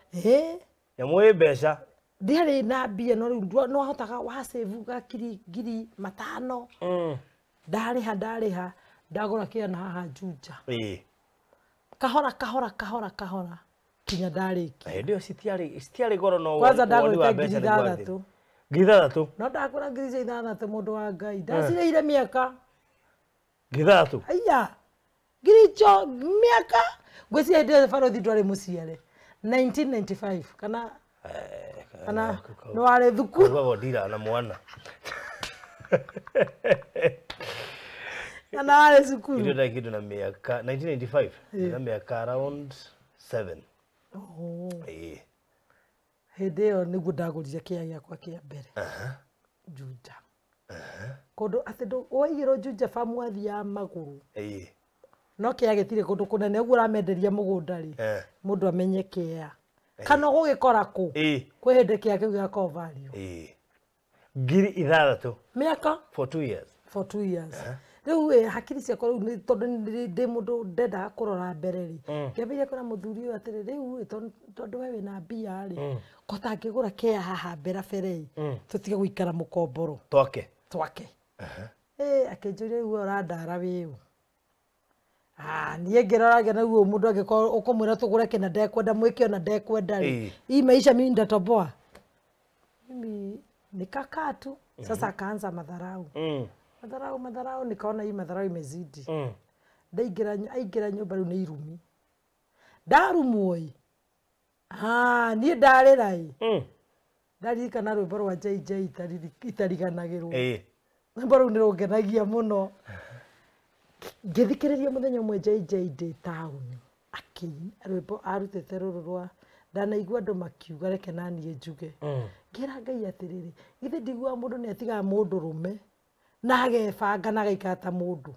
Nyamũ ĩ mbeca. Ndiarĩ na mbia no rĩu no hotaga wa save gakiri ngiri matano. Ndarĩha ndagũra kĩea na haha Juja. Kahora kahora kahora kahora kinya ndarĩkia. Hĩndĩ ĩyo citiarĩ goro no kwanza ndagũrĩte ngiri ithathatũ. Ngiri ithathatũ? No ndagũra ngiri icio ithathatũ mũndũ wa Ngai. Ndacirĩire mĩaka. Ngiri ithathatũ? Haiya. Ngiri icio mĩaka. Ngwĩciria hĩndĩ ĩyo barothi ndwarĩ mũciare. 1995 kana nĩ warĩ thukuru. Koguo ndira na mwana. Kana warĩ cukuru. Irio ndakĩndũ na mĩaka 1995 na mĩaka around 7. Hĩndĩ ĩyo nĩguo ndagũrire kĩea gĩakwa kĩa mbere. Juja. Kũndũ atĩ waigĩrwo Juja bamu wathiaga magũrũ. No kĩea gĩtirĩ kũndũ kũnene ũguo ũramenderia mũgũnda rĩ mũndũ amenye kĩea. Kana ũgũgĩkora kũ? Kwĩ hĩndĩ kĩea kĩu gĩgakorwo value. Ngiri ithathatũ. Mĩaka? For 2 years. For 2 years. Rĩu hakiri ciakwa rĩu nĩ tondũ ndĩ mũndũ ndendaga kũrora mbere rĩ. Ngĩambĩrĩria kwĩra mũthuri ũyũ atĩrĩ rĩu tondũ we wĩna mbia rĩ ko tangĩgũra kĩea haha mbere ĩ tũtige gũikara mũkomboro. Twake. Twake. Akĩnjũria rĩu we ũrandara wĩ ũ? Niĩ ngĩrora ngĩona rĩu mũndũ angĩkorwo ũkũmwĩra tũgũre kĩna ndekwenda mwĩke ona ndekwenda rĩ. Hii maisha mimi ndatoboa. Mimi nikakaa tu. Sasa akaanza madharau. Madharau nikaona hii madharau imezidi. Ndaingĩra nyũmba rĩu nĩ irumi. Ndarumwo ĩ. Niĩ ndarĩra ĩ. Ndaririkana rwĩmbo rwa JJ itariganagĩrwo. Rwĩmbo rũu nĩ rũngenagia mũno. Ngĩthikĩrĩria mũthenya ũmwe JJ ndĩ taũni akĩina rwĩmbo arutĩte rũrũ rwa ndanaigua andũ makiuga reke naniĩ njuge. Ngĩra Ngai atĩrĩrĩ githĩ ndiguaga mũndũ nĩ atigaga mũndũrũme na agebanga na agaikara ta mũndũ.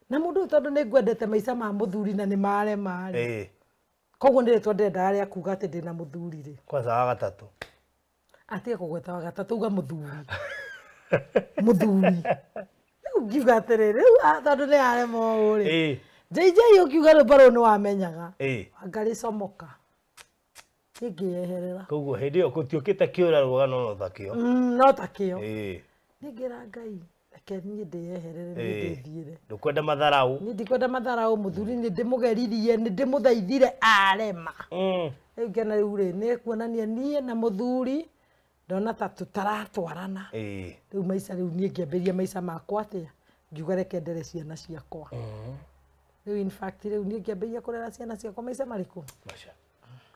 Na mũndũ ũyũ tondũ nĩ ngwendete maica ma mũthuri na nĩ marema rĩ. Koguo nĩ rĩtwa ndendaga rĩa kuga atĩ ndĩna mũthuri rĩ. Kwanza wa gatatũ. Atige kũgweta wa gatatũ uga mũthuri. Mũthuri. Rĩu ngiuga atĩrĩrĩ rĩu tondũ nĩ arema ũũ rĩ. JJ ũkiuga rwĩmbo rũu nĩ wamenyaga. Anga rĩcomoka. Niĩ ngĩyeherera. Koguo hĩndĩ ĩyo gũtiũkĩte kĩũra rũgano no ta kĩo. No ta kĩo. Niĩ ngĩra Ngai reke niĩ ndĩyeherere niĩ ndĩthiĩre. Ndũkwenda matharau. Niĩ ndikwenda matharau mũthuri nĩ ndĩmũgeririe nĩ ndĩmũthaithire arema. Rĩu ngĩona rĩu rĩ nĩ kuonania niĩ na mũthuri ndona ta tũtaratwarana. Rĩu maica rĩu niĩ ngĩambĩrĩria maica makwa atĩa ngiuga reke ndere ciana ciakwa. Rĩu in fact rĩu niĩ ngĩambĩrĩria kũrera ciana ciakwa maica marĩkũ?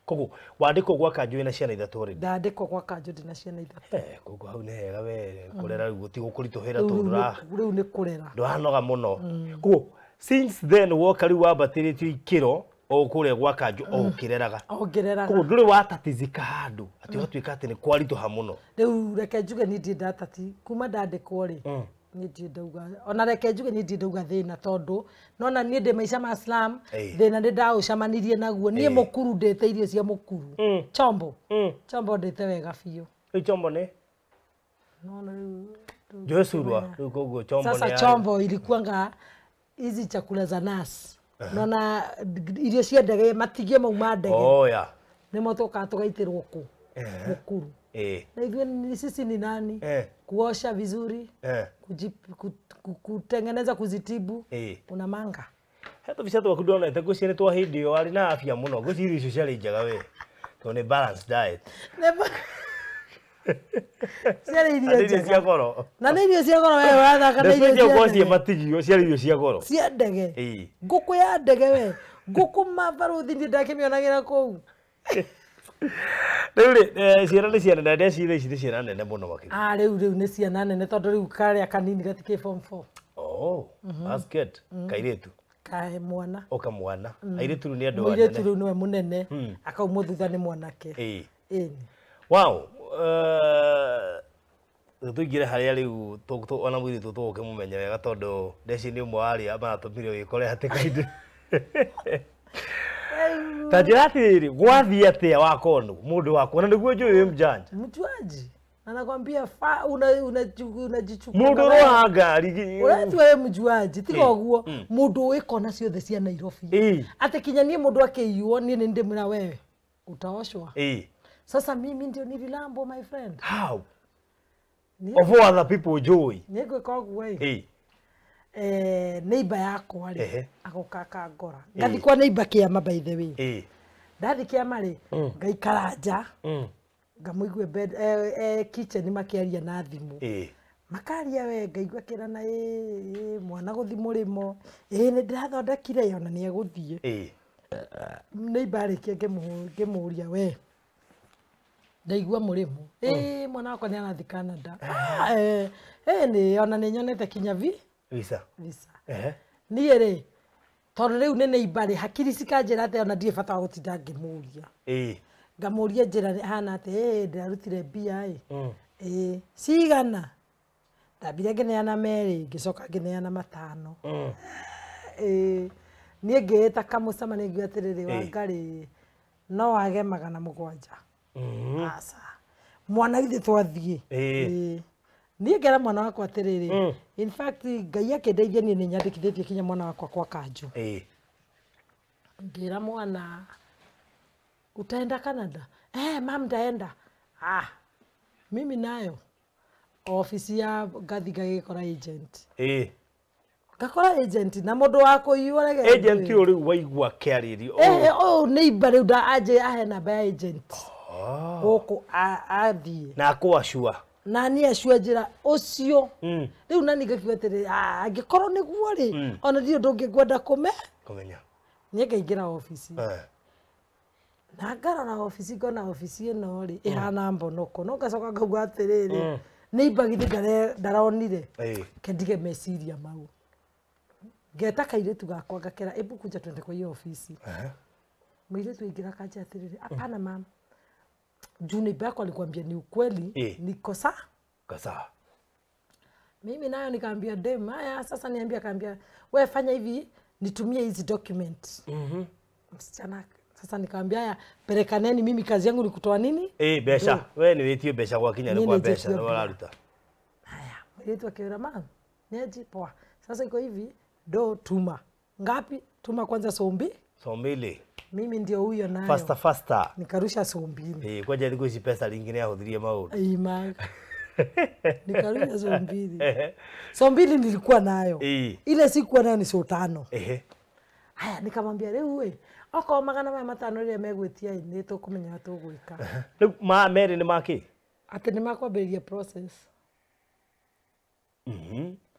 Koguo wandĩkwo gwa kanjũ wĩna ciana ithatũ already? Ndandĩkwo gwa kanjũ ndĩna ciana ithatũ. Koguo hau nĩ hega we kũrera rĩu gũtigũkũritũhĩra tondũ rĩu nĩ kũrera. Ndũranoga mũno. Koguo since then woka rĩu wambatĩrĩtio ikĩro o kũrĩa gwa kanjũ o ũkĩreraga. O ngĩreraga. Koguo ndũrĩ watatizika handũ atĩ ũgatuĩka atĩ nĩ kwaritũha mũno. Rĩu reke njuge niĩ ndirĩ ndatati kuma ndandĩkwo rĩ. Niĩ ndirĩ ndauga ona reke njuge niĩ ndirĩ ndauga thĩna tondũ nona niĩ ndĩ maica ma slum thĩna nĩ ndaũcemanirie naguo niĩ mũkuru ndĩte irio cia mũkuru. Chombo. Chombo ndĩte wega biũ. Rĩu chombo nĩ? Nona rĩu Njũĩ surwa rĩu koguo chombo nĩ. Sasa chombo ilikuwanga hizi chakula za nasi. Nona irio cia ndege matigie mauma ndege. Oh ya. Nĩmo tũkaga tũgaitĩrwo kũ? Mũkuru. Na ithuĩ sisi ni nani? Kuosha vizuri, kutengeneza, kuzitibu. Unamanga. He tũbica twaku ndonete ngwĩciria nĩ twa hĩndĩ ĩyo warĩ na afya mũno, ngwĩciria irio icio ciarĩ njega we, tondũ nĩ balanced diet. Ciarĩ irio Na nĩ irio njega. cia goro. Na nĩ irio cia goro, we wathaka na irio Ndeciria cia gũkorwo ciĩ ndege. matigio, ciarĩ irio cia goro. Cia ndege. Ngũkũ ya ndege we, ngũkũ mabaruthi ndiĩ ndakĩmĩonagĩra kũu. Rĩu rĩ, ciana nĩ ciana na ndeciria ici nĩ ciana nene mũno makĩria. Ah, rĩu nĩ ciana nene, tondũ rĩu karĩa kanini gatikĩ form 4. Oh, that's good. Kairĩtu. Kae mwana. Oka mwana. Airĩtu rĩu nĩ andũ Mũirĩtu anene. rĩu nĩwe mũnene, akaumwo thutha nĩ mwanake. Ĩni. Wow. Tũingĩre harĩa rĩu ona mũirĩtu tũgũkĩmũmenya wega, tondũ ndeci nĩ ũmwe wa arĩa maratũmire wĩkore hatĩka-inĩ. Ta njĩra atĩrĩrĩ, gwathiĩ atĩa wakonwo mũndũ wakwa, na nĩguo njũĩ wĩ mjanja. Mjuaji anakwambia fa unajichukua Mũndũ ũroha ngari. Ũratua we mjuaji, tiga ũguo, mũndũ ũĩ kona ciothe cia Nairobi, atĩ kinya niĩ mũndũ akĩiywo niĩ nĩ ndĩmwĩra, wewe utaoshwa. Sasa mimi ndio nililambwa, my friend. How? Of all other people njũĩ. Nĩ ngwĩka ũguo ĩ. Neighbor yakwa rĩ, agoka akangora, ngathi kwa neighbor kĩama, by the way. Ndathi kĩama rĩ, ngaikara nja, ngamũigue bed kitchen makĩaria na thimũ. Makaria we, ngaigua kĩrana ĩ mwana gũthi mũrĩmo, ĩ nĩ ndĩrathondekire, ona nĩ egũthiĩ. Neighbor arĩkia ngĩmũria, we ndaigua mũrĩmo, ĩ mwana wakwa nĩ arathi Canada. Ah, nĩ ona nĩ nyonete kinya vi Visa. Visa. Niĩ rĩ, tondũ rĩu nĩ neighbor rĩ, hakiri cikanjĩra atĩ ona ndirĩ bata wa gũtinda ngĩmũria. Ngamũria njĩra hana atĩ ĩ ndĩrarutire mbia ĩ. Ĩ cigana? Ndambire ngĩneana merĩ, ngĩcoka ngĩneana matano. Ĩ niĩ ngĩĩta kamũcemanio, ngiuga atĩrĩrĩ, Wangarĩ no wage 700. Aca mwana, githĩ twathiĩ? Ĩ. Niĩ ngera mwana wakwa atĩrĩrĩ, in fact Ngai akĩndeithia, niĩ nĩ nyandĩkithĩtie kinya mwana wakwa kwa kanjũ. Ngĩra mwana, utaenda Canada? Mam, ndaenda. Ah, mimi nayo ofici ya ngathi ngagĩkora agent. Ngakora agent na mũndũ wa kũiywo rege. Agent ũyũ rĩu waigua akĩarĩrio. Ũyũ neighbor rĩu anje ahe namba ya agent gũkũ athiĩ. Na akwacua. Na niĩ acua njĩra ũcio. Rĩu nani ngakiuga atĩrĩ, "Ah, angĩkorwo nĩguo rĩ, ona ndirĩ ũndũ ũngĩ ngwenda kũme." Kũmenya. Niĩ ngaingĩra ofici na ngarora ofici, ngona ofici ĩno rĩ ĩhana mbonoko, no ngacoka ngauga atĩrĩrĩ, neighbor githĩ ndaronire? Kendige meciria mau, ngeta kairĩtu gakwa, ngakera, ebu kuja twende kwa hiyo ofisi. Mũirĩtu aingĩra kanja atĩrĩrĩ, hapana mam, juu neighbor yako alikwambia ni ukweli. Niko saa. Kasawa. Mimi nayo nikaambia dem, haya sasa niambia. Akaambia, we fanya hivi, nitumie hizi document. Msichana sasa nikaambia, haya perekaneni, mimi kazi yangu ni kutoa nini? Mbeca. We nĩ wĩtio mbeca gwakinya nĩ Niĩ kwa nĩ mbeca njĩtio nĩ mbia. ũraruta. Haya, mũirĩtu akĩwĩra, mam, niaji poa, sasa iko hivi, do tuma ngapi? Tuma kwanza sombi. So mbili. Mimi ndio huyo nayo. Faster faster. Nikarusha 20. Kwanja thikũ ici pesa ringĩ nĩ ahũthirie maũndũ. Ima. Nikarusha 20. 20 nilikuwa nayo. Ile sikuwa nayo ni 5. Haya, nikamwambia rĩu ĩ, okorwo 500 rĩrĩa megwĩtia ĩ, nĩ tũkũmenya ũrĩa tũgwĩka. Rĩu ma merĩ nĩ makĩ? Atĩ nĩ makwambĩrĩria process.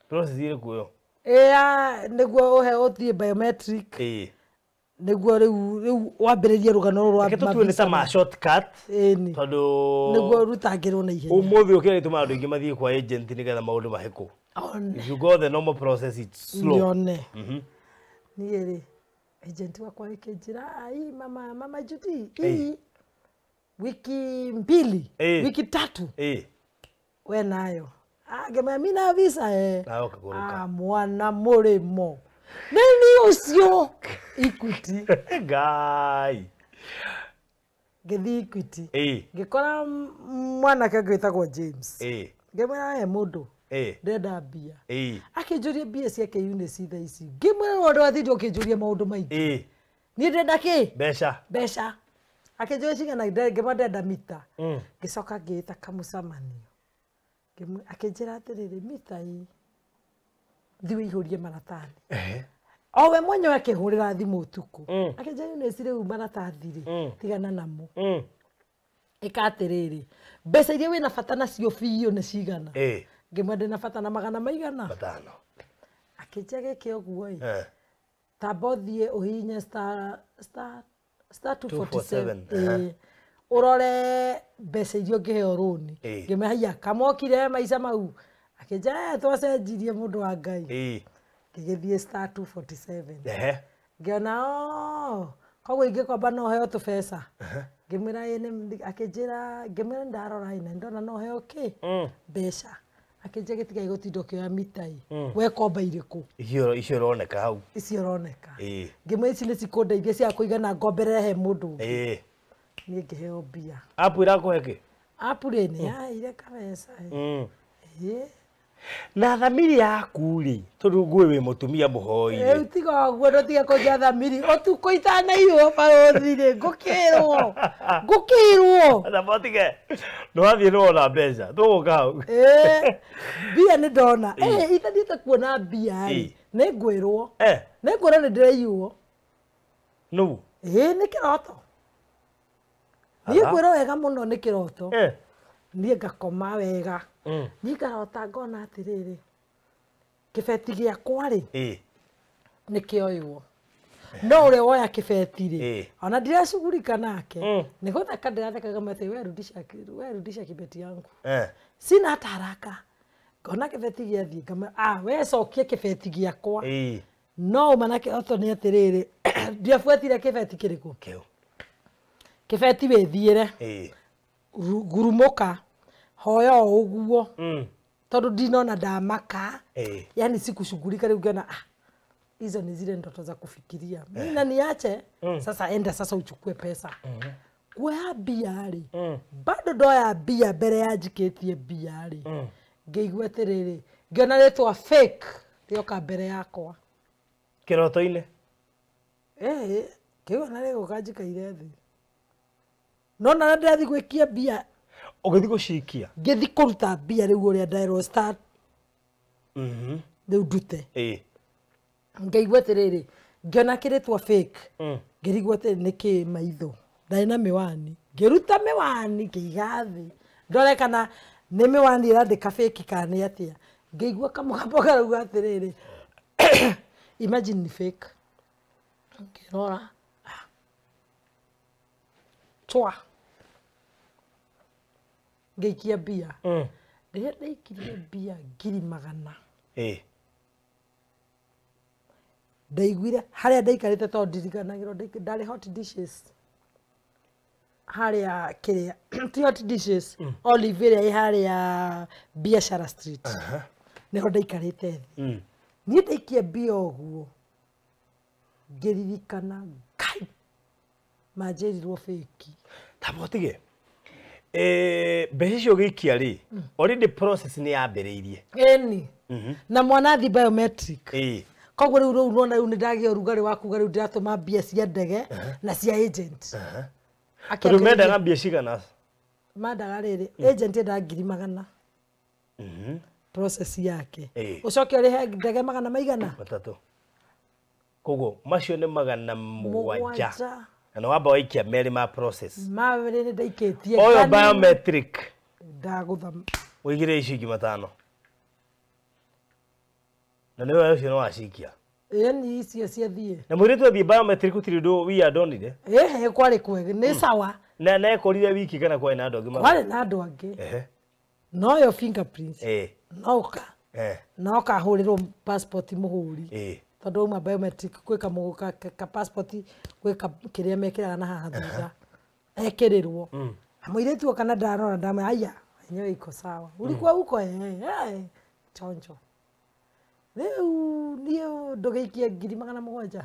Process ĩrĩkũ ĩyo? Ĩa nĩguo ũhe ũthiĩ biometric, nĩguo rĩu wambĩrĩrie rũgano rũrũ rwa Reke tũtue nĩ ta ma shortcut, Ĩni. tondũ Nĩguo rũtangĩrwo na ihenya. Ũmũthĩ ũkĩra gĩtũmaga andũ aingĩ mathiĩ kwa agent nĩgetha maũndũ mahĩkwo. One. If you go the normal process, it's slow. Nyone. Niĩ rĩ, agent wakwa akĩnjĩra, ai mama, mama Judy, hii wiki 2, wiki 3, we nayo. Ah, ngĩmwĩra mi na visa. Nawe ũkagũrũka. Ah, mwana mũrĩmo nĩ ũcio Equity. Ngai. Ngĩthiĩ Equity, ngĩkora mwanake ũngĩ wĩtagwo James. Ngĩmwĩra, we mũndũ, ndĩrenda mbia. Akĩnjũria mbia ciake Eunice thaa ici, ngĩmwĩra no andũ athire ũkĩnjũria maũndũ maingĩ. Niĩ ndĩrenda kĩ? Mbeca. Mbeca. Akĩnjũria cigana ngĩmwĩra ndĩrenda mita. Ngĩcoka ngĩĩta kamũcemanio. Akĩnjĩra atĩrĩrĩ, mita ĩ thiĩ ũihũrie maratathi. O we mwenyewe akĩhũrĩra thimũ ũtukũ. Akĩnjĩra Eunice rĩu maratathi rĩ, tigana namo. Ĩka atĩrĩrĩ, mbeca iria wĩna bata nacio biũ nĩ cigana? Ngĩmwĩra ndĩna bata na magana maigana? 5. Akĩnjĩra gĩkĩ ũguo ĩ. Tamba ũthiĩ ũhihinye star star star 247. Ũrore mbeca iria ũngĩheo rũni. Ngĩmwĩra haiya kamokire maica mau. Akĩnjĩra twacenjirie mũndũ wa Ngai. Ngĩgĩthiĩ star 247. Ngĩona koguo ingĩkomba no heo tũbeca. Ngĩmwĩra akĩnjĩra ngĩmwĩra ndarora ĩ na ndona no heo kĩ mbeca. Akĩnjĩra gĩtigai gũtinda ũkĩoya mita ĩ. Wekomba irĩkũ? Icio ironeka hau. Icio ironeka. Ngĩmwĩra ici nĩ cikũndeithia cia kũigana ngomberere he mũndũ ũngĩ. Niĩ ngĩheo mbia. App ĩrakũhe kĩ? App rĩ nĩ yaheire kabeca. Na thamiri yaku rĩ, tondũ ngũĩ wĩ mũtumia mũhoi rĩ. Rĩu tiga ũguo ndũtige kũnjia thamiri ũtukũ itanaiywo barũthi rĩ, ngũkĩrwo. Ngũkĩrwo. Na tige. Nĩwathiĩ nĩwona mbeca, tũgũka hau. Mbia nĩ ndona. Itathiĩte kuona mbia rĩ, nĩ ngwĩrwo. Nĩ ngwĩrwo nĩ ndĩraiywo. Nũ? Nĩ kĩroto. Niĩ ngwĩrwo wega mũno nĩ kĩroto. Niĩ ngakoma wega. Niĩ ngarota ngona atĩrĩrĩ, kĩbeti gĩakwa rĩ, nĩ kĩoywo. No ũrĩa woya kĩbeti rĩ, ona ndiracugurika nake. Nĩ gũtheka ndĩratheka ngamwĩra atĩ we rudisha kĩbeti yangu. Sina hata haraka. Ngona kĩbeti gĩathiĩ ngamwĩra we cokia kĩbeti gĩakwa. No ũma na kĩroto nĩ atĩrĩrĩ, ndiabuatire kĩbeti kĩrĩkũ? Kĩbeti wĩthiĩre. Gurumũka. Hoya o ũguo. Tondũ ndinona ndamaka. Yani sikushughulika rĩu ngĩona hizo ni zile ndoto za kufikiria. Mimi na niache, sasa enda sasa uchukue pesa. Kuoya mbia rĩ, bado ndoya mbia mbere ya njikĩtie mbia rĩ. Ngĩigua atĩrĩrĩ, ngĩona rĩtwa fake rĩoka mbere yakwa. Kĩroto-inĩ? Ngĩigua na rĩgũka njikaire thĩ. No na ndĩrathiĩ gwĩkia mbia. Ũgĩthiĩ gũcikia? Ngĩthiĩ kũruta mbia rĩu ũrĩa nderwo start. Rĩu ndute. Ngĩigua atĩrĩrĩ, ngĩona kĩrĩtwa fake. Ngĩrigwo atĩrĩ nĩkĩ maitho. Ndarĩ na mĩwani. Ngĩruta mĩwani ngĩiga thĩ. Ndore kana nĩ mĩwani ĩrandĩka fake kana nĩ atĩa. Ngĩigua kamũgambo karauga atĩrĩrĩ, imagine ni fake. Ngĩrora. Twa. Ngĩikia mbia. Rĩrĩa ndaikirie mbia 100,000. Ndaiguire harĩa ndaikarĩte tondũ ndirikanagĩrwo ndarĩ hot dishes. Harĩa kĩrĩa ti hot dishes, Olive ĩrĩa ĩ harĩa Biashara Street. Nĩho ndaikarĩte thĩ. Niĩ ndaikia mbia ũguo ngĩririkana Ngai manjĩrirwo fake. Tamba ũtige. Mbeca icio ũgĩikia rĩ, already process nĩ yambĩrĩirie. Ĩni. Na mwana athiĩ biometric. Koguo rĩu rĩu nona rĩu nĩ ndagĩa ũrugarĩ wa kuga rĩu ndĩratũma mbia cia ndege na cia agent. Tondũ mendaga mbia cigana? Mendaga rĩrĩ, agent endaga 100,000. Process yake. Ũcoke ũrĩhe ndege magana maigana? 3. Koguo macio nĩ 700. Na wamba waikia merĩ ma process. Merĩ nĩ ndaikĩtie. Oyo biometric. Ndagũtha. Ũigire icio ingĩ 5. Na nĩwe ũcio nĩ wacikia. Ĩni icio ciathiĩ. Na mũirĩtu athiĩ biometric gũtirĩ ũndũ wia ndonire? Kwarĩ kwega, nĩ sawa. Na ekorire wiki kana kwarĩ na andũ angĩ? Kwarĩ na andũ angĩ. No yo fingerprints. No No kahũrĩrwo passport mũhũri. Tondũ uma biometric gwĩ ka passport gwĩ kĩrĩa mekĩraga na haha thutha. Ekĩrĩrwo. Mũirĩtu oka na ndarora ndamwĩra haiya, enyewe iko sawa. Ulikuwa huko chonjo. Rĩu niĩ ndũgĩikie 700,000.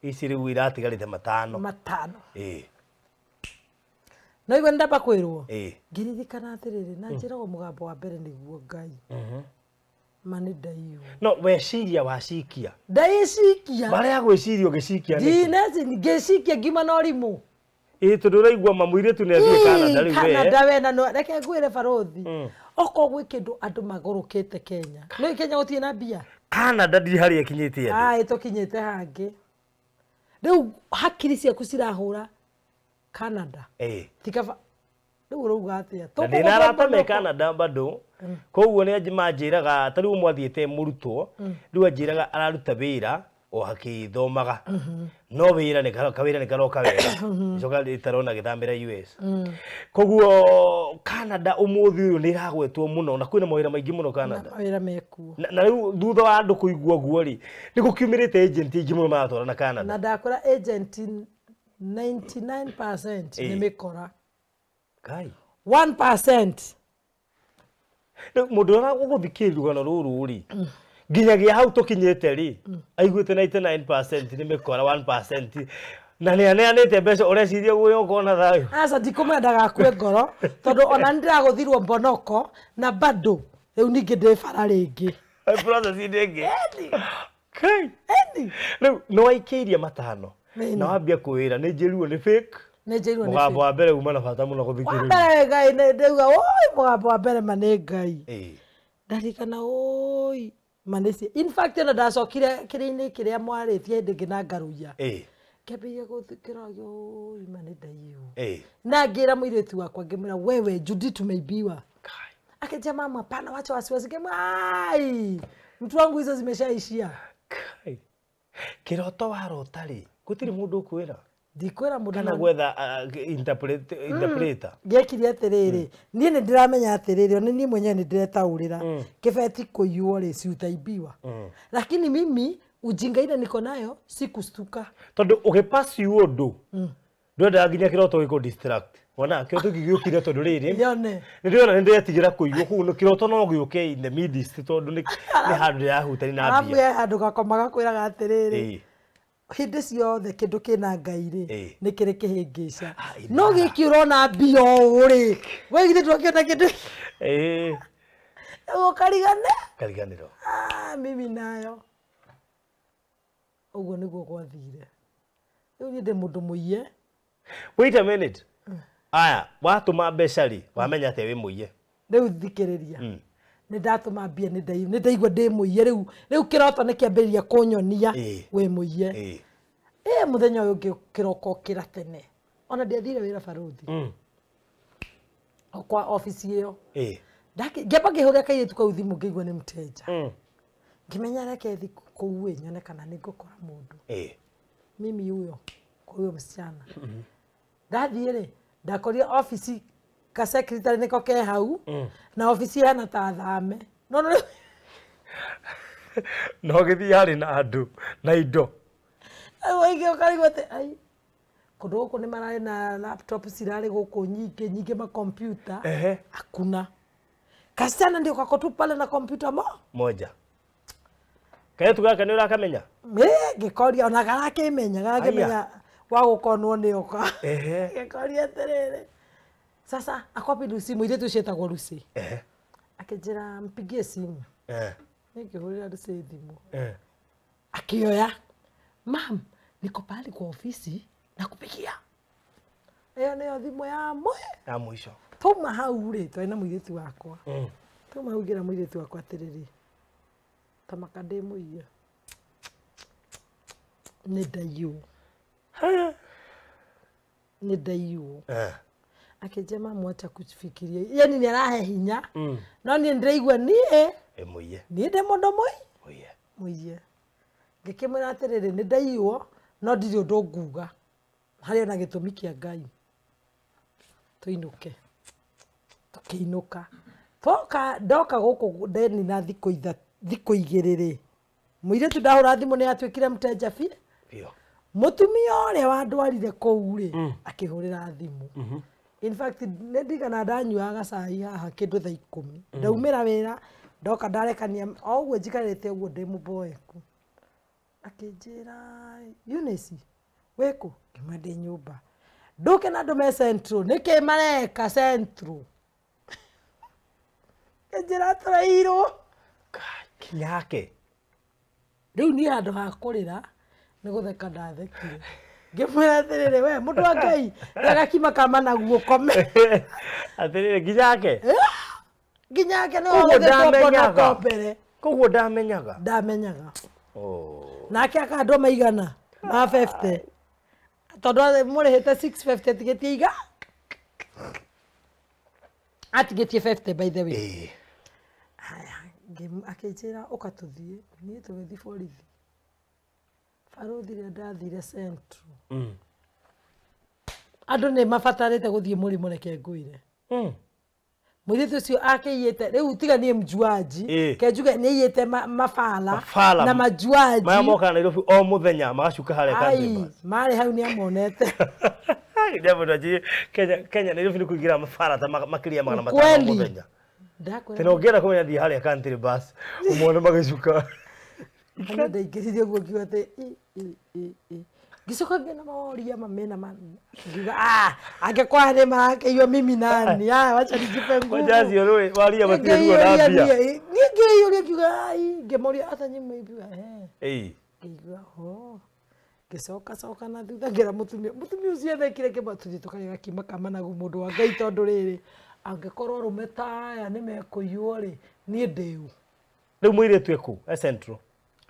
Ici rĩu iratigarĩte 5. 5. No igua ndamba kwĩrwo. Ngĩririkana atĩrĩrĩ, na njĩragwo mũgambo wa mbere nĩguo Ngai. Ma nĩ ndaiywo. No weciria wacikia. Ndaicikia. Marĩa gwĩciria ũgĩcikia nĩkĩ? Ndineci ngĩcikia ngiuma na ũrimũ. Ĩ tondũ ũraigua ma mũirĩtu nĩ athiĩ Canada rĩu we. Canada we na no reke ngwĩre barothi. Okorwo gwĩ kĩndũ andũ magũrũkĩte Kenya. Nĩ Kenya gũtirĩ na mbia. Canada ndirĩ harĩa ĩkinyĩtie andũ. Ai tũkinyĩte hangĩ. Rĩu hakiri ciaku cirahũra Canada. Ĩ. Tikaba rĩu ũrauga atĩa? Na ndĩna arata me Canada bado. Koguo nĩ manjĩraga ta rĩu ũmwe athiĩte mũrutwo, rĩu anjĩraga araruta wĩra o akĩthomaga. No wĩra nĩ kawĩra nĩ karoka wega. Icoka rĩtarona gĩthamĩra US. Koguo Canada ũmũthĩ ũyũ nĩ ĩragwetwo mũno na kwĩna mawĩra maingĩ mũno Canada. Mawĩra mekuo. Na rĩu thutha wa andũ kũigua ũguo rĩ, nĩ gũkiumĩrĩte agent aingĩ mũno maratwarana Na Canada. ndakwĩra agent 99% nĩ mĩkora. Ngai. 1%. Rĩu mũndũ ũrĩa ũgũthikĩrĩria rũgano rũrũ rĩ, nginyagia hau tũkinyĩte rĩ, aiguĩte 99% nĩ mĩkora 1% na nĩ aneanĩte mbeca ũreciria ũrĩa ũkona thayũ. Aca ndikũmwenda ndagakue ngoro tondũ ona nĩ ndĩragũthirwo mbonoko na bado rĩu ningĩ ndĩ bara rĩngĩ. Process inĩ ĩngĩ. Kai. Rĩu nĩ waikĩirie matano na wambia kwĩra nĩ njĩruo nĩ fake. Nĩ njĩrwo nĩ Mũgambo wa mbere uma na bata mũno gũthikĩrĩria. Wa mbere Ngai nĩ ndauga oi mũgambo wa mbere ma nĩ Ngai. Ĩĩ. Ndarikana oi ma nĩ cie. In fact ona ndacokire kĩrĩa-inĩ kĩrĩa mwarĩtie hĩndĩ ĩngĩ na ngaruia. Ĩĩ. Ngĩambĩrĩria gũthikĩra oi ma nĩ ndaiywo. Ĩĩ. Na ngĩra mũirĩtu wakwa ngĩmwĩra wewe Judy tumeibiwa. Kai. Akija mama hapana wacha wasiwasi. Ngĩmwĩra ai mtu wangu hizo zimeshaishia. Kai. Kĩroto warota rĩ, gũtirĩ mũndũ ũkwĩra. Ndikwĩra mũndũ Kana gwetha interpreter. Ngekire atĩrĩrĩ, niĩ nĩ ndĩramenya atĩrĩrĩ, ona niĩ mwenyewe nĩ ndĩretaũrĩra. Kĩbeti kũiywo rĩ, si utaibiwa. Lakini mimi ujinga ile niko nayo si kustuka. Tondũ ũgĩpass ũndũ ndwendaga nginya kĩroto gĩkũ distract. Wona kĩroto gĩgĩũkire tondũ rĩrĩ Yone. nĩ ndĩrona nĩ ndĩretigĩra kũiywo koguo kĩroto no gĩũke in the midst tondũ nĩ handũ ndĩrahutania na Arabu mbia. he handũ gakoma gakwĩraga atĩrĩrĩ, Ĩĩ. hĩndĩ ciothe kĩndũ kĩna Ngai rĩ, Ĩĩ. nĩ kĩrĩ kĩhĩngĩca. Ah, No gĩkĩ ũrona mbia ũũ rĩ, we githĩ ndwakĩona kĩndũ Ĩĩ. ũkarigane. Kariganĩrwo. Ah, mimi nayo. Ũguo nĩguo gwathire. Rĩu niĩ ndĩ mũndũ mũiye. Wait a minute. Aya, watũma mbeca rĩ, wamenya atĩa wĩ mũiye? Rĩu thikĩrĩria. Nĩ ndatũma mbia nĩ ndaigua ndĩ mũiye rĩu. Rĩu kĩroto nĩ kĩambĩrĩria kũnyonia wĩ mũiye. Ĩ mũthenya ũyũ ũngĩ kĩroko kĩra tene. Ona ndiathire wĩra barothi. O kwa obici ĩyo. Ngĩamba ngĩhũrĩra kairĩtu kau thimũ ngĩigua nĩ mteja. Ngĩmenya reke thiĩ kũu ĩ nyone kana nĩ ngũkora mũndũ. Mimi huyo kwa huyo msichana. Ndathiĩ rĩ, ndakorire obici ka secretary nĩko ke hau na obici ĩhana ta thame. No no No gĩthiĩ harĩ na andũ na indo. Rĩu waingĩ ũkarigwo atĩ ai kũndũ gũkũ nĩ mararĩ na laptop cirarĩ gũkũ nyingĩ nyingĩ ma computer. Hakuna. Kasichana ndio kako tu pale na computer mo. Moja. Kairĩtu gaka nĩ ũrakamenya? Ngĩkoria ona garakĩmenya, garakĩmenya wa gũkonwo nĩ oka. Ngĩkoria atĩrĩrĩ. Sasa akwapi Lucy, mũirĩtu ũcio etagwo Lucy. Akĩnjĩra mpigie simu. Nĩngĩhũrĩra Lucy thimũ. Akĩoya. Mam, niko pahali kwa ofisi nakupigia. Ĩyo nĩyo thimũ ya Ya mũico. Twauma hau rĩ, twarĩ na mũirĩtu wakwa. Twauma hau ngĩra mũirĩtu wakwa atĩrĩrĩ, tamaka ndĩ mũiye. Nĩ ndaiywo. Nĩ ndaiywo. Akĩnjĩra mamu acha kufikiria. Yani nĩ arahe hinya. No niĩ ndĩraigua niĩ. Ĩ mũiye. Niĩ ndĩ mũndũ Mũiye. Mũiye. Ngĩkĩmwĩra atĩrĩrĩ, nĩ ndaiywo no ndirĩ ũndũ nguga. Harĩ ona gĩtũmi kĩa Ngai. Tũinũke. Tũkĩinũka. Twoka ndoka gũkũ ndenina thikũ igĩrĩ rĩ. Mũirĩtu ndahũra thimũ nĩ atuĩkire mteja biũ. Mũtumia ũrĩa wandwarire kũu rĩ, akĩhũrĩra thimũ. In fact, nĩ ndigana ndanyuaga cai haha kĩndũ thaa 10. Ndaumĩra wĩra, ndoka ndarekania o ũguo njikarĩte ũguo ndĩ mũboeku. Akĩnjĩra, Eunice, wĩkũ? Ngĩmwĩra ndĩ nyũmba. Ndũke na andũ me Central, nĩkĩ mareka Central? Akĩnjĩra tũrairwo. Kinya yake. Rĩu niĩ handũ ha kũrĩra, nĩ gũtheka ndathekire. Ngĩmwĩra atĩrĩrĩ, we mũndũ wa Ngai, gakima ka managu ũkome. Atĩrĩrĩ, nginyake? Nginyake nĩ Koguo wahũthĩtwo ndamenyaga. mbonoko mbere. Koguo ndamenyaga. Ndamenyaga. Oh. Nake akandwo maigana ma 50. Tondũ mũrĩhĩte 650 atigĩtie iga. Atigĩtie 50 by the way. Ĩĩ. Haya, akĩnjĩra ũka tũthiĩ, niĩ tũgĩthiĩ borithi. Barũthi rĩrĩa ndathire Central. Andũ nĩ mabatarĩte gũthiĩ mũrĩmo, reke ngwĩre. Mũirĩtu ũcio akĩiyĩte rĩu tiga niĩ mjuaji, ke njuge nĩ aiyĩte mabala Mabala. na majuaji. Maya mokaga Nairobi o mũthenya magacuka harĩa Ai, Country Bus. marĩ hau nĩ amonete. Nĩ mũndũ anjĩrie, Kenya Nairobi nĩ kũingĩra mabara ta makĩria 500 Ukweli. mũthenya. Ndakwĩra Tena ũngĩenda kũmenya thiĩ harĩa Country Bus ũmone magĩcuka. Kana ndaingĩrire ũguo ngiuga atĩ i, i, i, i. Ngĩcoka ngĩona maworia mamena ma ngiuga ah, angĩkorwo nĩ marakĩiywo mimi nani, ah, wacha nijipe nguvu. Kwanja acio rũĩ waria matirĩ ruo na Ngĩiyũria mbia. niĩ ngĩiyũria ngiuga ai, ngĩmoria ata nyĩ mwaigua eh. Ĩĩ. Ngĩigua ho. Ngĩcoka coka na thutha ngĩra mũtumia, mũtumia ũcio athekire ngĩmwĩra tũthiĩ tũkarĩe gakima ka managu mũndũ wa Ngai tondũ rĩrĩ angĩkorwo arũme ta aya nĩ mekũiywo rĩ, niĩ ndĩu. Rĩu mũirĩtu ekũ? E Central.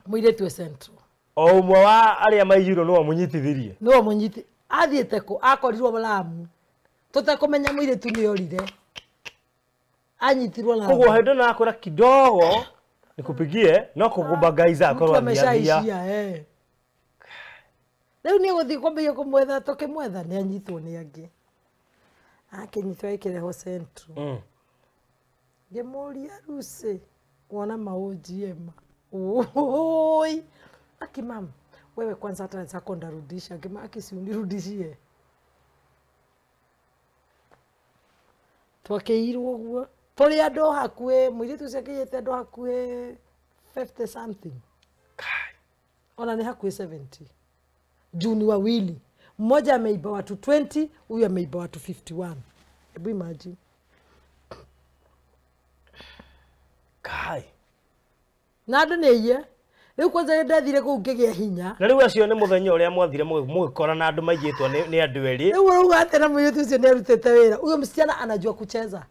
Mũirĩtu e Central. O ũmwe wa arĩa maiyirwo nĩwe mũnyitithirie. Nĩwe mũnyiti athiĩte kũ? Akorirwo Lamu. Tũtekũmenya mũirĩtu nĩ orire. Anyitirwo Lamu. Koguo hĩndĩ ĩno akwĩra kidogo nikupigie no kũgũmbangaiza akorwo Mtu athiathia. ameshaishia, eh. Rĩu nĩ gũthiĩ kwambĩrĩria kũmwetha, tũkĩmwetha nĩ anyitwo nĩ angĩ. Akĩnyitwo akĩrehwo Central. Ngĩmũria Lucy, wona maũnjiema. Oi. Aki mam, wewe kwanza hata zako ndarudisha. Ngĩma aki si unirudishie. Twakĩirwo ũguo. Tũrĩ andũ hakuhĩ, mũirĩtu ũcio akĩiyĩte andũ hakuhĩ 50 something. Ona nĩ hakuhĩ 70. Juu ni wawili. Mmoja ameiba watu 20, huyu ameiba watu 51. Hebu imagine. Kai. Na andũ nĩ aiye. Rĩu kwanza rĩrĩa ndathire kũu ngĩgĩa hinya. Na rĩu acio nĩ mũthenya ũrĩa mwathire mũgĩkora na andũ maiyĩtwo nĩ andũ erĩ. Rĩu ũrauga atĩ na mũirĩtu ũcio nĩ arutĩte wĩra. Huyo msichana anajua kucheza.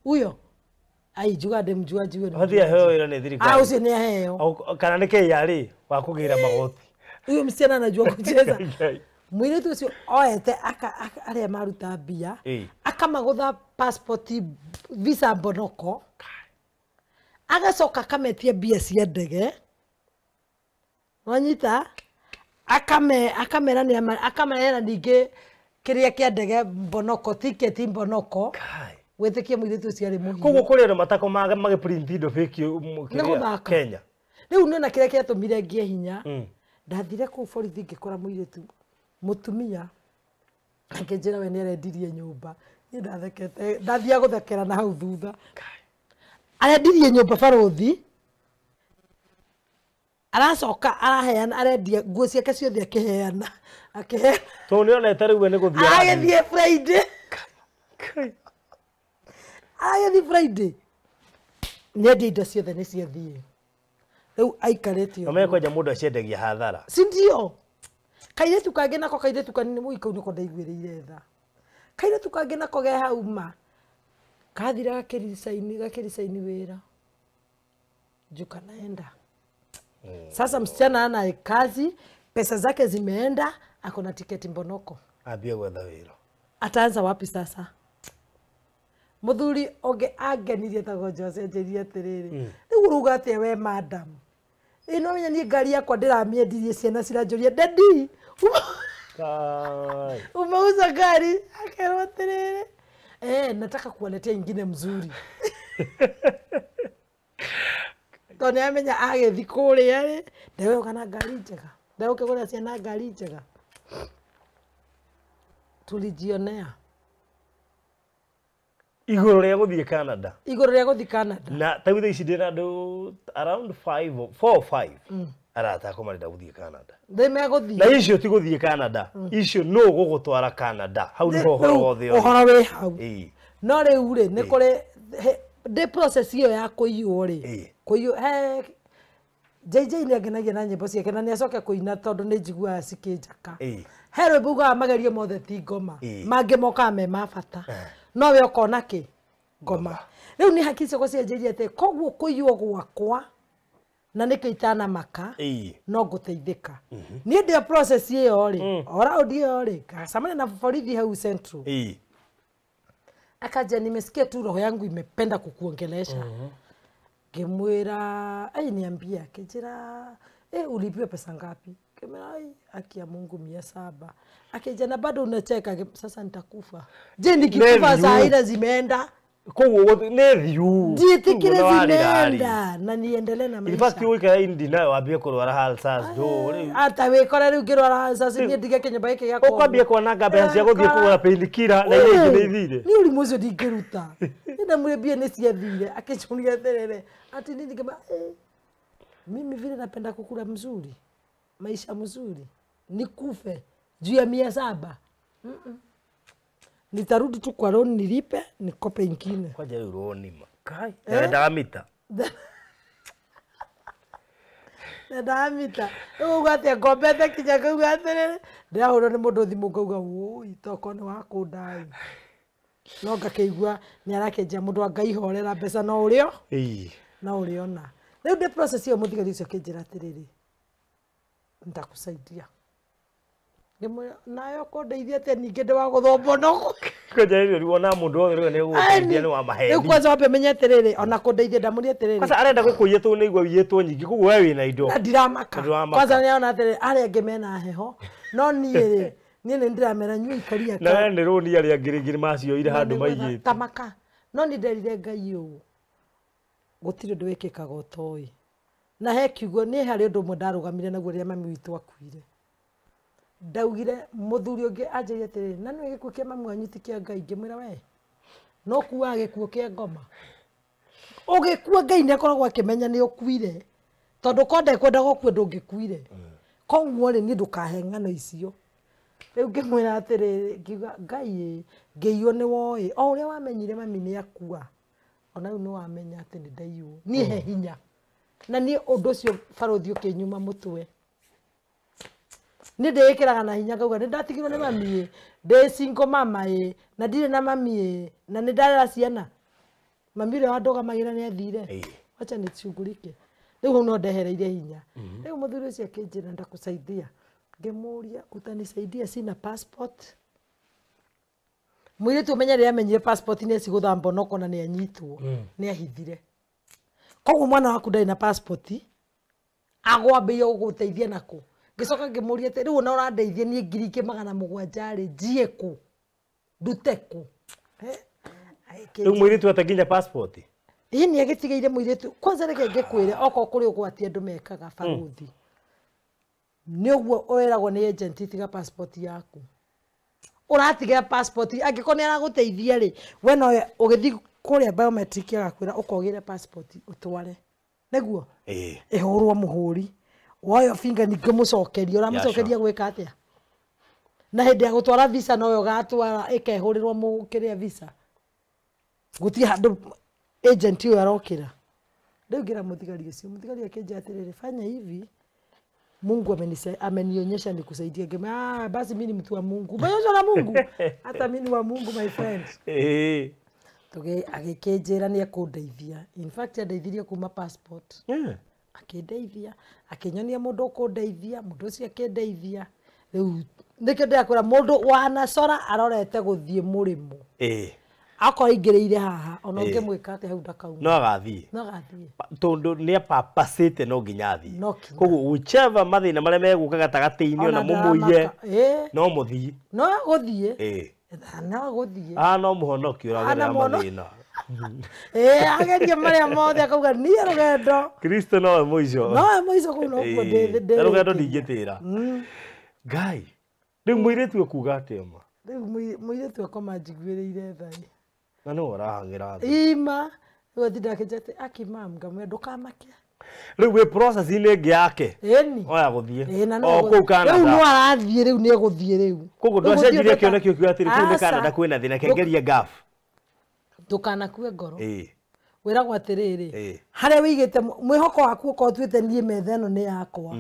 Huyo. Ai, njuga ndĩ mjuaji huyo ni Athiĩ aheo wĩra nĩ Ah, thirikari. ũcio nĩ aheo. Au- Kana nĩ KRA wa kũgĩra magoti. Huyo msichana anajua kucheza. Ngai. Mũirĩtu ũcio oete arĩa maruta mbia, akamagũtha passport visa mbonoko, agacoka akametia mbia cia ndege, wanyita, akamera nĩ akamera ningĩ kĩrĩa kĩa ndege mbonoko, tiketi mbonoko. Kai. Wĩtĩkie mũirĩtu ũcio arĩ mũhiũ. Koguo kũrĩ andũ matako magĩprint indo fake Nĩ gũthaka. Kenya. Rĩu nĩona kĩrĩa kĩatũmire ngĩe hinya. Ndathire kũu borithi ngĩkora mũirĩtu mũtumia akĩnjĩra we nĩ arendirie nyũmba. Niĩ ndathekete, ndathiaga gũthekera na hau thutha. Arendirie nyũmba barũthi, aracoka araheana, arendia nguo ciake ciothe akĩheana, akĩheana. Tondũ nĩonete rĩu we nĩ gũthiĩ arathiĩ. Agĩthiĩ Friday. Agĩthiĩ Friday. Nĩendia indo ciothe nĩ ciathiĩ. Rĩu aikarĩte Na ũguo. mekwenja mũndũ aciendagia hathara. Si ndio? Kairĩtu kangĩ nako kairĩtu kanini mũi kau nĩko ndaiguĩrĩire tha. Kairĩtu kangĩ nako ge hau ma. Kathire gakĩricaini wĩra. Juu kanaenda. Sasa msichana ana kazi, pesa zake zimeenda, ako na tiketi mbonoko. Ambie gwetha wĩra. Ataanza wapi sasa? Mũthuri ũngĩ angenirie tagwo Jose anjĩrire atĩrĩrĩ, rĩu ũrauga atĩa we madam? Ĩ no menya niĩ ngari yakwa ndĩramĩendirie ciana ciranjũria daddy, Kai. umeuza gari? Akerwo atĩrĩrĩ, nataka kuwaletea ingine mzuri. Tondũ nĩ amenya agĩthiĩ kũrĩa rĩ, ndegũka na ngari njega, ndegũkĩgũrĩra ciana ngari njega. Tulijionea. Igũrũ rĩa gũthiĩ Canada. Igũrũ rĩa gũthiĩ Canada. Na ta rĩu thaa ici ndĩna andũ around 5 4 or 5 arata akwa marenda gũthiĩ Canada. Nĩ megũthiĩ. Na icio ti gũthiĩ Canada. Icio nũ gũgũtwara Canada. Hau nĩho ũhoro wothe ũrĩ. Ũhoro wĩ hau. Ĩĩ. No rĩu rĩ, nĩ kũrĩ ndĩ process ĩyo ya kũiywo rĩ. Kũiywo he JJ nĩ angenagia na nyĩmbo ciake na nĩ acoke kũina tondũ nĩ njiguaga cikĩnjaka. He rwĩmbo ugaga magerio mothe ti ngoma. Mangĩ mokaga me ma bata. No we ũkona kĩ? Ngoma. Rĩu nĩ hakiri ciakwa cianjĩrĩria atĩ koguo kũiywo gwakwa na nĩkĩo itanamaka no ngũteithĩka. Niĩ ndĩ process ĩyo rĩ, o round ĩyo rĩ, ngacemania na borithi hau Central. Akaja nimesikia tu roho yangu imependa kukuongelesha. Ngĩmwĩra, ai niambia, akĩnjĩra, ulipiwa pesa ngapi? Ngĩmwĩra, ai haki ya Mungu 700. Akija na bado unacheka, sasa nitakufa. Je, nikikufa saa ile zimeenda? Koguo nĩ thiu. Ndiĩtĩkĩre zimeenda na niendelee na maisha. In fact ũikara indi nayo wambie kũrwara ulcers ndũ rĩu. Ata wĩkore rĩu ngĩrwara ulcers niĩ ndige kĩnyũmba gĩkĩ gĩakwa. Ũkwambia kwananga mbeca cia gũthiĩ kũgũra painkiller na iria ingĩ nĩ ithire. Niĩ ũrimũ ũcio ndingĩruta. Niĩ ndamwĩrire mbia nĩ ciathire, akĩnjũria atĩrĩrĩ, ati nini ngĩmwĩra, mimi vile napenda kukula mzuri, maisha mzuri, nikufe juu ya 700. Nitarudi tu kwa loan nilipe, nikope ingine. Kwanja rĩu loan ma. Kai, ndendaga mita. Ndendaga mita. Rĩu uga atĩa ngombete kinya ngauga atĩrĩrĩ, ndĩrahũrwo nĩ mũndũ thimũ ngauga wũi tokorwo nĩ wa kũnda ĩ. No ngakĩigua nĩ arakĩnjia mũndũ wa Ngai horera mbeca no ũrĩo. No ũrĩona. Rĩu ndĩ process ĩyo mũthigari ũcio akĩnjĩra atĩrĩrĩ, nitakusaidia. Ngĩmwĩra nayo kũndeithia atĩa ningĩ ndĩ wa gũthombo no Kwanja rĩu wona mũndũ wothe rĩu nĩ gũgũteithia nĩ wa maheni. Rĩu kwanza wambe menye atĩrĩrĩ, ona kũndeithia ndamũria atĩrĩrĩ. Kwanza arenda gũkũiya tondũ nĩ aigua wiyĩtwo nyingĩ, koguo we wĩna indo. Na ndiramaka. Kwanza nĩarona atĩrĩrĩ, arĩa angĩ mena heho, no niĩ rĩ, niĩ nĩ ndĩramera nyue ikaria. Na we nĩ rũni arĩa angĩ rĩngĩ nĩmacioire handũ maigĩte. Tamaka. No nĩ nderire Ngai ũũ, gũtirĩ ũndũ wĩkĩkaga ũtoĩ. Na he kiugo, niĩ harĩ ũndũ ũmwe ndarũgamire naguo rĩrĩa mami witũ akuire. Ndaugire mũthuri ũngĩ anjĩrire atĩrĩrĩ, na nĩwe gĩkuũ kĩa mami wanyu ti kĩa Ngai. Ngĩmwĩra we, no kuaga gĩkuũ kĩa ngoma. Ũgĩkua Ngai nĩ akoragwo akĩmenya nĩ ũkuire. Tondũ korwo ndekwendaga ũkue ndũngĩkuire. Koguo rĩ, niĩ ndũkahe ng'ano icio. Rĩu ngĩmwĩra atĩrĩrĩ, ngiuga Ngai ĩ, ngĩiywo nĩ woĩ. O ũrĩa wamenyire mami nĩ akua, ona rĩu nĩ wamenya atĩ nĩ ndaiywo. Niĩ he hinya. Na niĩ ũndũ ũcio barũthi ũkĩnyuma mũtwe. Nĩ ndĩĩkĩraga na hinya ngauga nĩ ndatigirwo nĩ mami ĩ, ndĩ single mama ĩ, na ndirĩ na mami ĩ, na nĩ ndarera ciana. Mami ũrĩa wandũgamagĩra nĩ athire. Wacha nĩcugurike. Rĩu hau no ndehereire hinya. Rĩu mũthuri ũcio akĩnjĩra ndakusaidia. Ngĩmũria utanisaidia sina passport. Mũirĩtu ũmenye rĩrĩa amenyire passport nĩ ecigũthamba onokona nĩ anyitwo, nĩ ahithire. Koguo mwana waku ndarĩ na passport, agwambĩrĩria gũgũteithia nakũ? Ngĩcoka ngĩmũria atĩ rĩu ona ũrandeithia niĩ 700,000 rĩ, njiĩ kũ? Ndute kũ? Rĩu mũirĩtu ate nginya passport? Ĩĩ nĩ agĩtigĩire mũirĩtu. Kwanza reke ngĩkwĩre okorwo kũrĩ ũgwati andũ mekaga barũthi. Nĩ ũguo wĩragwo nĩ agent tiga passport yaku. Ũratiga passport angĩkorwo nĩ aragũteithia rĩ, we no ũgĩthiĩ kũrĩa biometric agakwĩra ũkogĩre passport ũtware. Nĩguo? Ĩhũrwo mũhũri. Woyo finger ningĩ mũcokeria, ũramũcokeria gwĩka atĩa? Na hĩndĩ ya gũtwara visa noyo ũgatwara ĩkehũrĩrwo kĩrĩa visa. Gũtirĩ handũ agent ũyũ arokĩra. Rĩu ngĩra mũthigari ũcio, mũthigari akĩnjĩra atĩrĩrĩ, fanya hivi, Mungu amenionyesha nikusaidie. Ngĩmwĩra, basi mimi ni mtu wa Mungu. Umeonyeshwa na Mungu? Hata mimi ni wa Mungu my friend. Agĩkĩnjĩra nĩ ekũndeithia. In fact andeithirie kuma passport. Akĩndeithia, akĩnyonia mũndũ ũkũndeithia, mũndũ ũcio akĩndeithia. Rĩu nĩkĩo ndĩrakwĩra mũndũ wanacora arorete gũthiĩ mũrĩmo. Akorwo aingĩrĩire haha, ona ũngĩmwĩka atĩa hau ndakauma. No agathiĩ. No agathiĩ. Tondũ nĩ apapacĩte no nginya athiĩ. Koguo whichever mathĩna marĩa megũka gatagatĩ-inĩ ona mũmũiye, no mũthiĩ. No agũthiĩ. No agũthiĩ. No mũhonoki ũragerera mathĩna. Agerie marĩa mothe akauga niĩ rũgendo. Kristo nowe mũico. Nowe mũico kũu nokuo ndĩ. Rũgendo ndingĩtĩra. Ngai, rĩu mũirĩtu ekuga atĩa ma? Rĩu mũirĩtu akoma njiguĩrĩire tha. Na nĩwe ũrahang'ĩra thĩ. Ima, rĩu atinda akĩnjĩra atĩ aki mam, ngamwĩra ndũkamake. Rĩu wĩ process-inĩ ĩngĩ yake. Ĩni. Oya gũthiĩ. Ĩ, na O kũu Canada. Rĩu no arathiĩ, rĩu nĩ egũthiĩ rĩu. Koguo ndwacenjirie kĩoneki ũkiuga atĩrĩ kũu nĩ Canada kwĩna thĩna, kengeria gap. Ndũkanakue ngoro. Wĩragwo atĩrĩrĩ, harĩa wĩigĩte mwĩhoko waku ũkorwo ũtuĩte niĩ metha ĩno nĩ yakwa.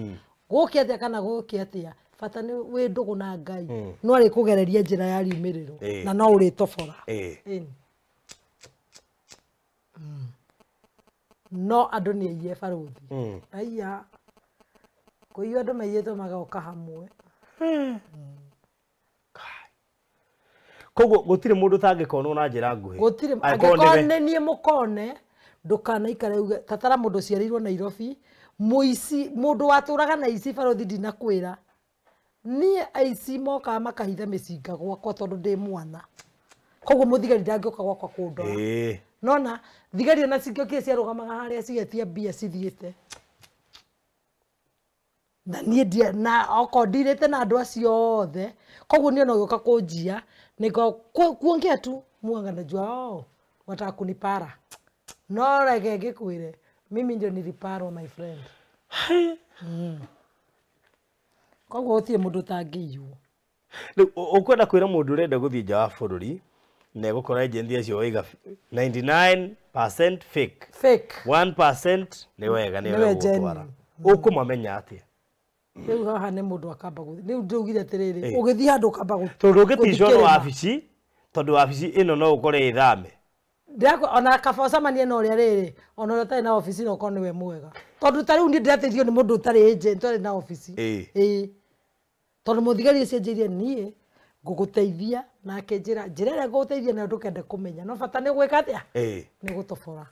Gũke atĩa kana gũke atĩa, Bata nĩ wĩ ndũgũ na Ngai no arĩkũgereria njĩra ya riumĩrĩro na no ũrĩtobora. No andũ nĩ aiye barũthi. Aiya kũiywo andũ maiyĩtwo magoka hamwe. Koguo gũtirĩ mũndũ ũtangĩkonwo na njĩra nguhĩ. Gũtirĩ, angĩkorwo nĩ niĩ mũkone ndũkanaikare uge tatara mũndũ ũciarĩirwo Nairobi mũici mũndũ watũraga na ici barũthi ndinakwĩra. Niĩ aici mokaga makahitha mĩcinga gwakwa tondũ ndĩ mwana. Koguo mũthigari ndangĩũka gwakwa kũndora. Nona thigari ona cingĩokire ciarũgamaga harĩa cigetia mbia cithiĩte. Na niĩ ndia na okorwo ndirĩte na andũ acio othe koguo niĩ ona ũgĩũka kũnjia nĩko kuongea tu mwanga najua oh wataka kunipara. No reke ngĩkwĩre mimi ndio niliparwa my friend. Koguo gũtirĩ mũndũ ũtangĩiywo. Rĩu ũkwenda kwĩra mũndũ ũrenda gũthiĩ nja wa bũrũri na egũkora agent acio waiga 99% fake. Fake. 1% nĩ wega nĩ ũgũtwara. Ũkũmamenya atĩa? Rĩu haha nĩ mũndũ akamba gũthiĩ. Rĩu ndĩraugire atĩrĩrĩ, ũgĩthiĩ handũ ũkamba gũthiĩ. Tondũ ũngĩticwo nĩ wabici, tondũ wabici ĩno no ũkore ĩthame. Ndĩrakũ ona kaba ũcemanie na ũrĩa rĩrĩ, ona ũrĩa ũtarĩ na obici no ũkorwo nĩwe mwega. Tondũ ta rĩu niĩ ndĩrateithio nĩ mũndũ ũtarĩ agent ũtarĩ na obici. Ĩĩ. Tondũ mũthigari ũcio anjĩrire niĩ ngũgũteithia na akĩnjĩra njĩra ĩrĩa ngũgũteithia nayo ndũkende kũmenya no bata nĩ gwĩka atĩa? Nĩ gũtobora.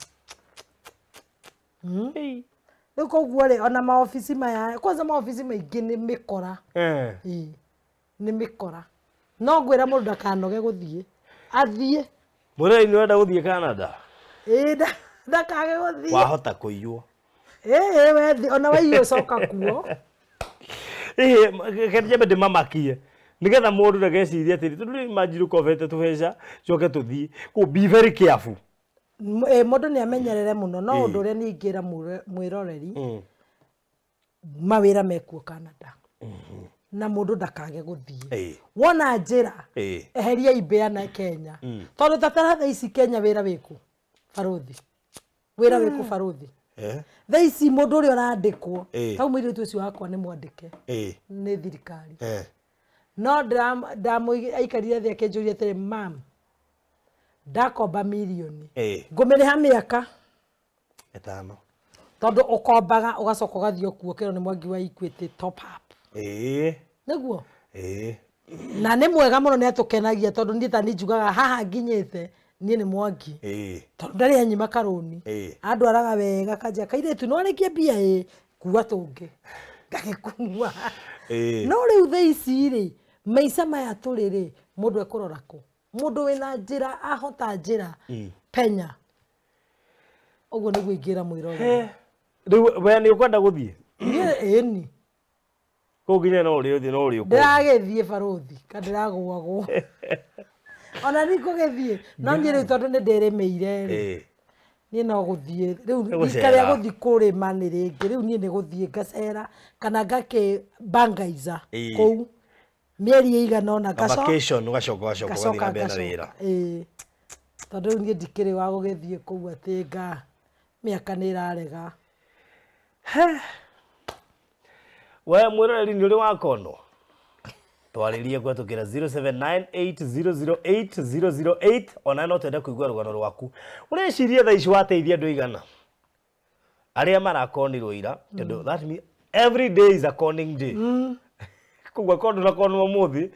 Rĩu koguo rĩ ona maobici maya kwanza maobici maingĩ nĩ mĩkora. Ĩĩ. Nĩ mĩkora. No ngwĩra mũndũ ndakanoge gũthiĩ. Athiĩ. Mũrei nĩ ũrenda gũthiĩ Canada? Ĩĩ ndakage gũthiĩ. Wahota kũiywo. Ĩĩ we ona waiywo coka kuo. Ĩĩ reke njambe ndĩmamakie nĩgetha mũndũ ndagecirie atĩrĩ tondũ rĩu imagine ũkobete tũbeca coke tũthiĩ. Kũ be very careful. Mũndũ nĩ amenyerere mũno no ũndũ ũrĩa niĩ ingĩra mwĩroreri mawĩra mekuo Canada. Na mũndũ ndakage gũthiĩ. Wona njĩra eheria imbĩa na Kenya. Tondũ tatara thaa ici Kenya wĩra wĩkũ? Barũthi. Wĩra wĩkũ barũthi? Thaa ici mũndũ ũrĩa ũrandĩkwo tau mũirĩtu ũcio wakwa nĩ mwandĩke nĩ thirikari. No aikarire thĩ akĩnjũria atĩrĩ mam ndakomba mirioni ngũmĩrĩha mĩaka 5 tondũ ũkombaga ũgacoka ũgathiĩ ũkuo kĩro nĩ Mwangi wa Equity top up. Nĩguo? Na nĩ mwega mũno nĩ atũkenagia tondũ niĩ ta niĩ njugaga haha nginyĩte niĩ nĩ Mwangi. Tondũ ndarĩ anyima karũni. Andwaraga wega kanjia kairĩtu no arĩkie mbia ĩ kua tũngĩ. Ngagĩkua. No rĩu thaa ici rĩ maica maya tũrĩ rĩ mũndũ ekũrora kũ? Mũndũ wĩna njĩra ahota njĩra penya. Ũguo nĩguo ingĩra mwĩroreri. Rĩu we nĩ ũkwenda gũthiĩ? Niĩ ĩni. Kũu nginya no ũrĩ ũthiĩ no ũrĩ ũkũũrio. Ndĩragĩthiĩ barũthi ka ndĩragũagwo. Ona niĩ ngũgĩthiĩ no niĩ rĩu tondũ nĩ ndĩrĩmĩire rĩ. Niĩ no gũthiĩ rĩu rika rĩa gũthiĩ kũrĩma nĩ rĩngĩ rĩu niĩ nĩ gũthiĩ ngacera kana ngakĩbangaiza kũu mĩeri ĩigana ũna ngacoka. Vacation ũgacoka ũgacoka ũgathiĩ na mbere na wĩra. Ĩĩ. Tondũ rĩu niĩ ndikĩrĩ wa gũgĩthiĩ kũu atĩ nga mĩaka nĩ ĩrarega. We mwĩroreri nĩ ũrĩ wakonwo? Twarĩrie kũhetũkĩra 0798008008 ona no twende kũigua rũgano rwaku. Ũreciria thaa ici wateithia andũ aigana arĩa marakonirwo ira tondũ that means every day is a conning day. Koguo akorwo ndũnakonwo ũmũthĩ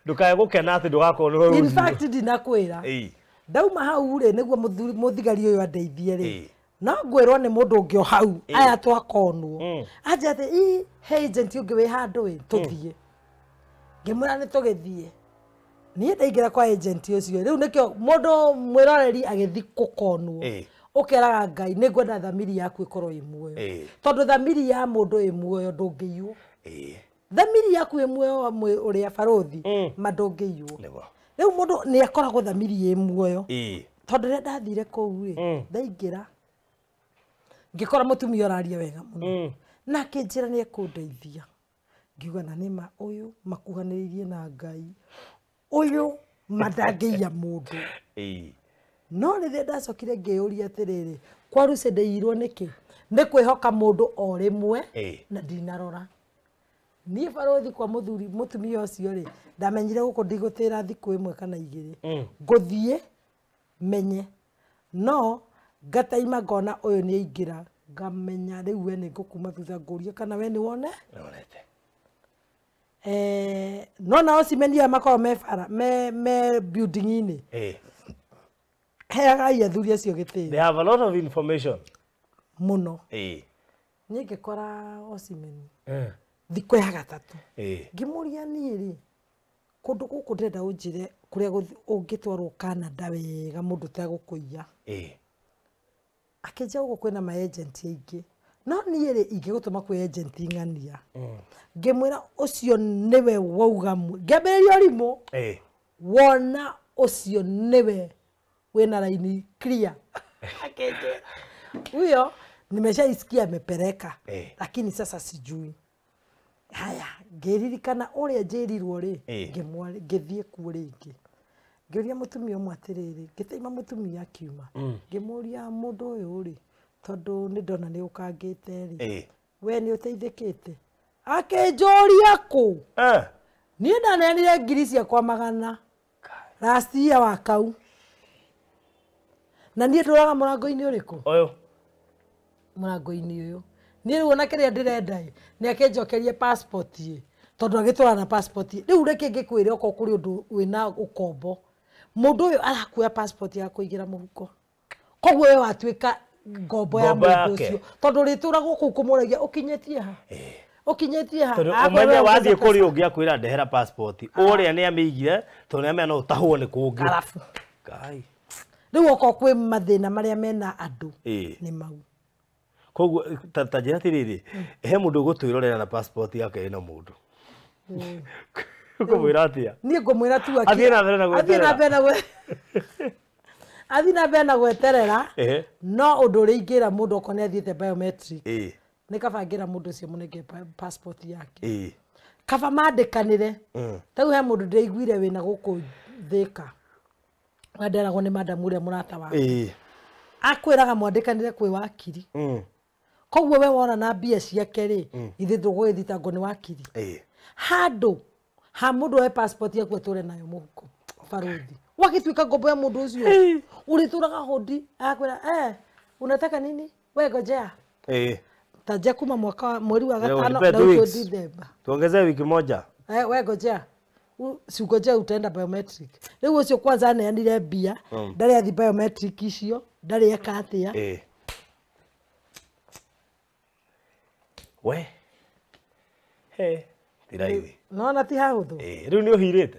ndũkae gũkena atĩ ndũgakonwo rũciũ. In fact ndinakwĩra ndauma hau rĩ nĩguo mũthigari ũyũ andeithie rĩ no ngwĩrwo nĩ mũndũ ũngĩ o hau aya twakonwo anja atĩ ĩ he agent ũngĩ wĩ handũ ĩ tũthiĩ. Ngĩmwĩra nĩ tũgĩthiĩ. Niĩ ndaingĩra kwa agent ũcio rĩu nĩkĩo mũndũ mwĩroreri agĩthiĩ gũkonwo ũkeraga Ngai nĩ ngwenda thamiri yaku ĩkorwo ĩ muoyo. Tondũ thamiri ya mũndũ ĩ muoyo ndũngĩiywo. Thamiri yaku ĩ muoyo ũrĩa barũthi ma ndũngĩiywo. Rĩu mũndũ nĩ akoragwo thamiri ĩ muoyo. Tondũ rĩrĩa ndathire kũu rĩ ndaingĩra ngĩkora mũtumia ũraria wega mũno na akĩnjĩra nĩ ekũndeithia. Ngiuga na nĩma ũyũ makuhanĩrĩirie na Ngai ũyũ ma ndangĩiya mũndũ. No rĩrĩa ndacokire ngĩyũria atĩrĩrĩ kwa Lucy ndĩirwo nĩkĩ? Nĩ kwĩhoka mũndũ o rĩmwe na ndinarora. Niĩ barothi kwa mũthuri mũtumia ũcio rĩ, ndamenyire gũkũ ndigũtĩra thikũ ĩmwe kana igĩrĩ. Ngũthiĩ menye. No ngataima ngona ũyũ nĩ aingĩra, ngamenya rĩu we nĩ ngũkuma thutha ngũrie kana we nĩ wone. Nĩwonete. No nao cimeni aya makoragwo me bara me building-inĩ. Heagai athuri acio gĩtĩo. They have a lot of information. Mũno. Niĩ ngĩkora Osimhen thikũ ya gatatũ. Ngĩmũria niĩ rĩ, kũndũ gũkũ ndĩrenda ũnjĩre kũrĩa ũngĩtwarwo Canada wega mũndũ ũtegũkũiya. Akĩnjĩra gũkũ kwĩna ma agent aingĩ. No niĩ rĩ ingĩgũtũma kwĩ agent ng'ania. Ngĩmwĩra ũcio nĩwe wauga ngĩambĩrĩria ũrimũ. Wona ũcio nĩwe wĩna raini clear. Akĩnjĩra huyo nimeshaisikia amepeleka, lakini sasa sijui. Haya, ngĩririkana ũrĩa njĩrirwo rĩ, ngĩthiĩ kuo rĩngĩ. Ngĩũria mũtumia ũmwe atĩrĩrĩ, ngĩtaima mũtumia akiuma. Ngĩmũria mũndũ ũyũ rĩ, tondũ nĩ ndona nĩ ũkangĩte rĩ, we nĩ ũteithĩkĩte? Akĩnjũria kũ? Niĩ ndaneanire ngiri ciakwa 100 last year wa kau. Na niĩ ndũraga mũrango-inĩ ũrĩkũ? Ũyũ. Mũrango-inĩ ũyũ. Niĩ rĩu ona kĩrĩa ndĩrenda ĩ, nĩ akĩnjokerie passport ĩ, tondũ agĩtwara na passport ĩ. Rĩu reke ngĩkwĩre okorwo kũrĩ ũndũ wĩna ũkombo, mũndũ ũyũ arakuoya passport ya kũigĩra mũhuko. Koguo we watuĩka ngombo ya mũndũ ũcio, tondũ ũrĩtũragwo kũu kũmũragia ũkinyĩtie ha? Ũkinyĩtie ha? Tondũ ũmenye wathiĩ kũrĩ ũngĩ akwĩra ndehera passport, ũrĩa nĩ amĩigire, tondũ nĩ amenya no ũtahwo nĩ kũngĩ. Arabu. Rĩu okorwo kwĩ mathĩna marĩa mena andũ nĩ mau. Koguo ta njĩra atĩrĩrĩ, he mũndũ ũgũtwĩrorera na passport yake ĩna mũndũ. Ũkũmwĩra atĩa? Niĩ ngũmwĩra tu athiĩ na mbere na gweterera. Athiĩ na mbere na gweterera, no ũndũ ũrĩa ingĩra mũndũ okorwo nĩ athiĩte biometric, nĩ kaba ngĩra mũndũ ũcio mũnenge passport yake. Kaba mandĩkanĩre. Ta rĩu he mũndũ ndĩraiguire wĩna gũkũ Thĩka, na nderagwo nĩ madam ũrĩa mũrata wake. Akwĩraga mwandĩkanĩre kwĩ wakiri. Koguo we wona na mbia ciake rĩ, ithuĩ ndũgũgĩthitangwo nĩ wakiri. Handũ ha mũndũ oe passport yaku atũre nayo mũhuko barothi. Wagĩtuĩka ngombo ya mũndũ ũcio, ũrĩtũraga hodi agakwĩra unataka nini? We ngojea. Ta nja kuma mwaka mweri wa gatano na ũcio December. Tuongezee wiki moja. We ngojea. Si ungojea utaenda biometric. Rĩu ũcio kwanza aneanire mbia, ndarĩ athi biometric icio, ndarĩ eka atĩa. We. He, ti raithi. Nona ti hahũthũ. Rĩu nĩ ũhirĩte?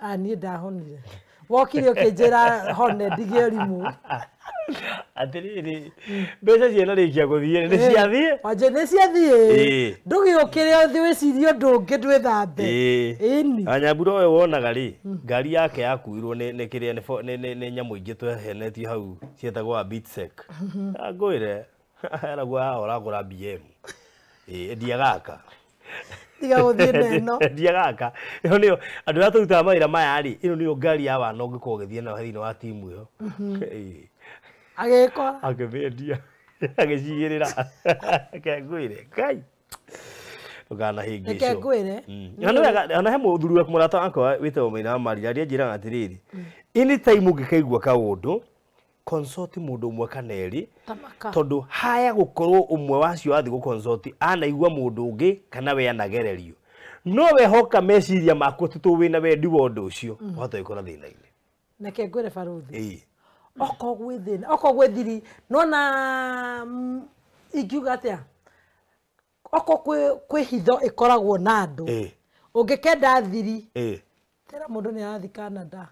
Niĩ ndahonire. Wokire ũkĩnjĩra hone ndige ũrimũ. Atĩrĩrĩ, mbeca cianarĩkia gũthiĩ, nĩ ciathiĩ? Wanje nĩ ciathiĩ. Ndũgĩũkĩre ũthiĩ wĩcirie ũndũ ũngĩ ndwĩthambe. Ĩni. Anyambura ũyũ wonaga rĩ, ngari yake yakuirwo nĩ kĩrĩa nĩ nyamũ ingĩ twehenetio hau cietagwo Abitsec. Ngwĩre, eragwo haha ũragũra BM. Endia gaka. Tiga gũthiĩ na ĩno. Endia gaka. Ĩno nĩyo andũ arĩa tũrutaga mawĩra maya rĩ, ĩno nĩyo ngari ya wana ũngĩkorwo ũgĩthiĩ nayo thĩinĩ wa timu ĩyo. Agĩkora. Akĩmĩendia. Agĩcigĩrĩra. Reke ngwĩre, Ngai. Ndũkanahĩngĩcwo. Reke ngwĩre. Ona he mũthuri waku mũrata wakwa wĩtagwo Maina wa Maria arĩa anjĩraga atĩrĩrĩ, anytime ũngĩkaigua kaũndũ, consult mũndũ ũmwe kana erĩ, tondũ haya gũkorwo ũmwe wacio athiĩ gũ-consult anaigua mũndũ ũngĩ kana we anagererio. No wehoka meciria maku atĩ tũ wĩna wendi wa ũndũ ũcio, wahota gwĩkora thĩna-inĩ. Reke ngwĩre barothi. Okorwo gwĩ thĩna, okorwo gwĩ thiri, nona ingiuga atĩa? Okorwo kwĩ hitho ĩkoragwo na andũ, ũngĩkenda thiri, tera mũndũ nĩ arathiĩ Canada.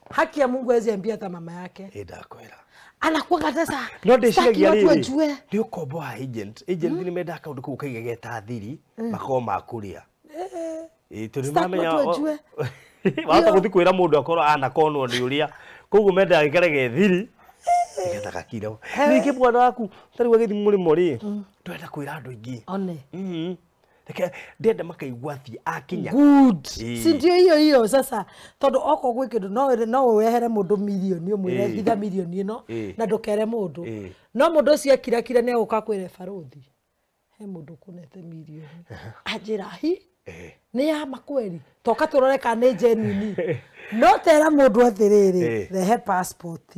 Haki ya Mungu hawezi ambia hata mama yake. Ndakwĩra. Anakuanga sasa. No ndĩciragia rĩrĩ, nĩ ũkombo wa agent. Agent nĩ mendaga kaũndũ kau kaige geta thiri, makorwo ma kũrĩa. Tondũ nĩmamenya wahota gũthiĩ kwĩra mũndũ akorwo anakonwo nĩ ũrĩa, koguo mendaga gĩikare ge thiri nĩgetha gakire. Ningĩ mwana waku ta rĩu agĩthiĩ mũrĩmo rĩ, ndũrenda kwĩra andũ aingĩ. One. Reke ndĩrenda makaigua athiĩ akinya. Good. Si ndio hiyo hiyo sasa, tondũ okorwo gwĩ kĩndũ no ũrehere mũndũ mirioni ũmwĩre hitha mirioni ĩno na ndũkere mũndũ. No mũndũ ũcio akirakira nĩ egũka akwĩre barothi, He mũndũ ũkũnete mirioni. Anjĩra hi nĩ ya makweri toka tũrore kana nĩ genuine. No tera mũndũ atĩrĩrĩ, rehe passport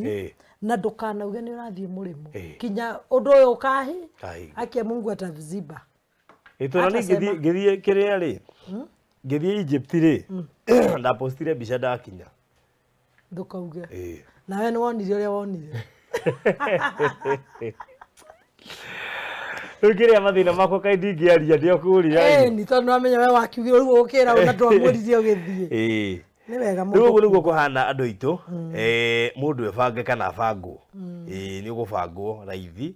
na ndũkanauge nĩ ũrathiĩ mũrĩmo kinya ũndũ ũyũ ũkahi akia Mungu ataziba. Ĩtũra nĩ ngĩthiĩ kĩrĩa rĩ, ngĩthiĩ Egypt rĩ, ndapostire mbica ndakinya. Ndũkauge. Nawe nĩ wonire ũrĩa wonire. Rĩu kĩrĩa mathĩna makwa kaĩ ndingĩaria ndĩokũria. Nĩ tondũ nĩwamenya we wakiugire rĩu ũkĩra na ndwamwĩrire ũgĩthiĩ. Nĩ wega mũndũ. Rĩu ũguo nĩguo kũhana andũ aitũ, mũndũ ebange kana abangwo. Nĩ ũgũbangwo raithi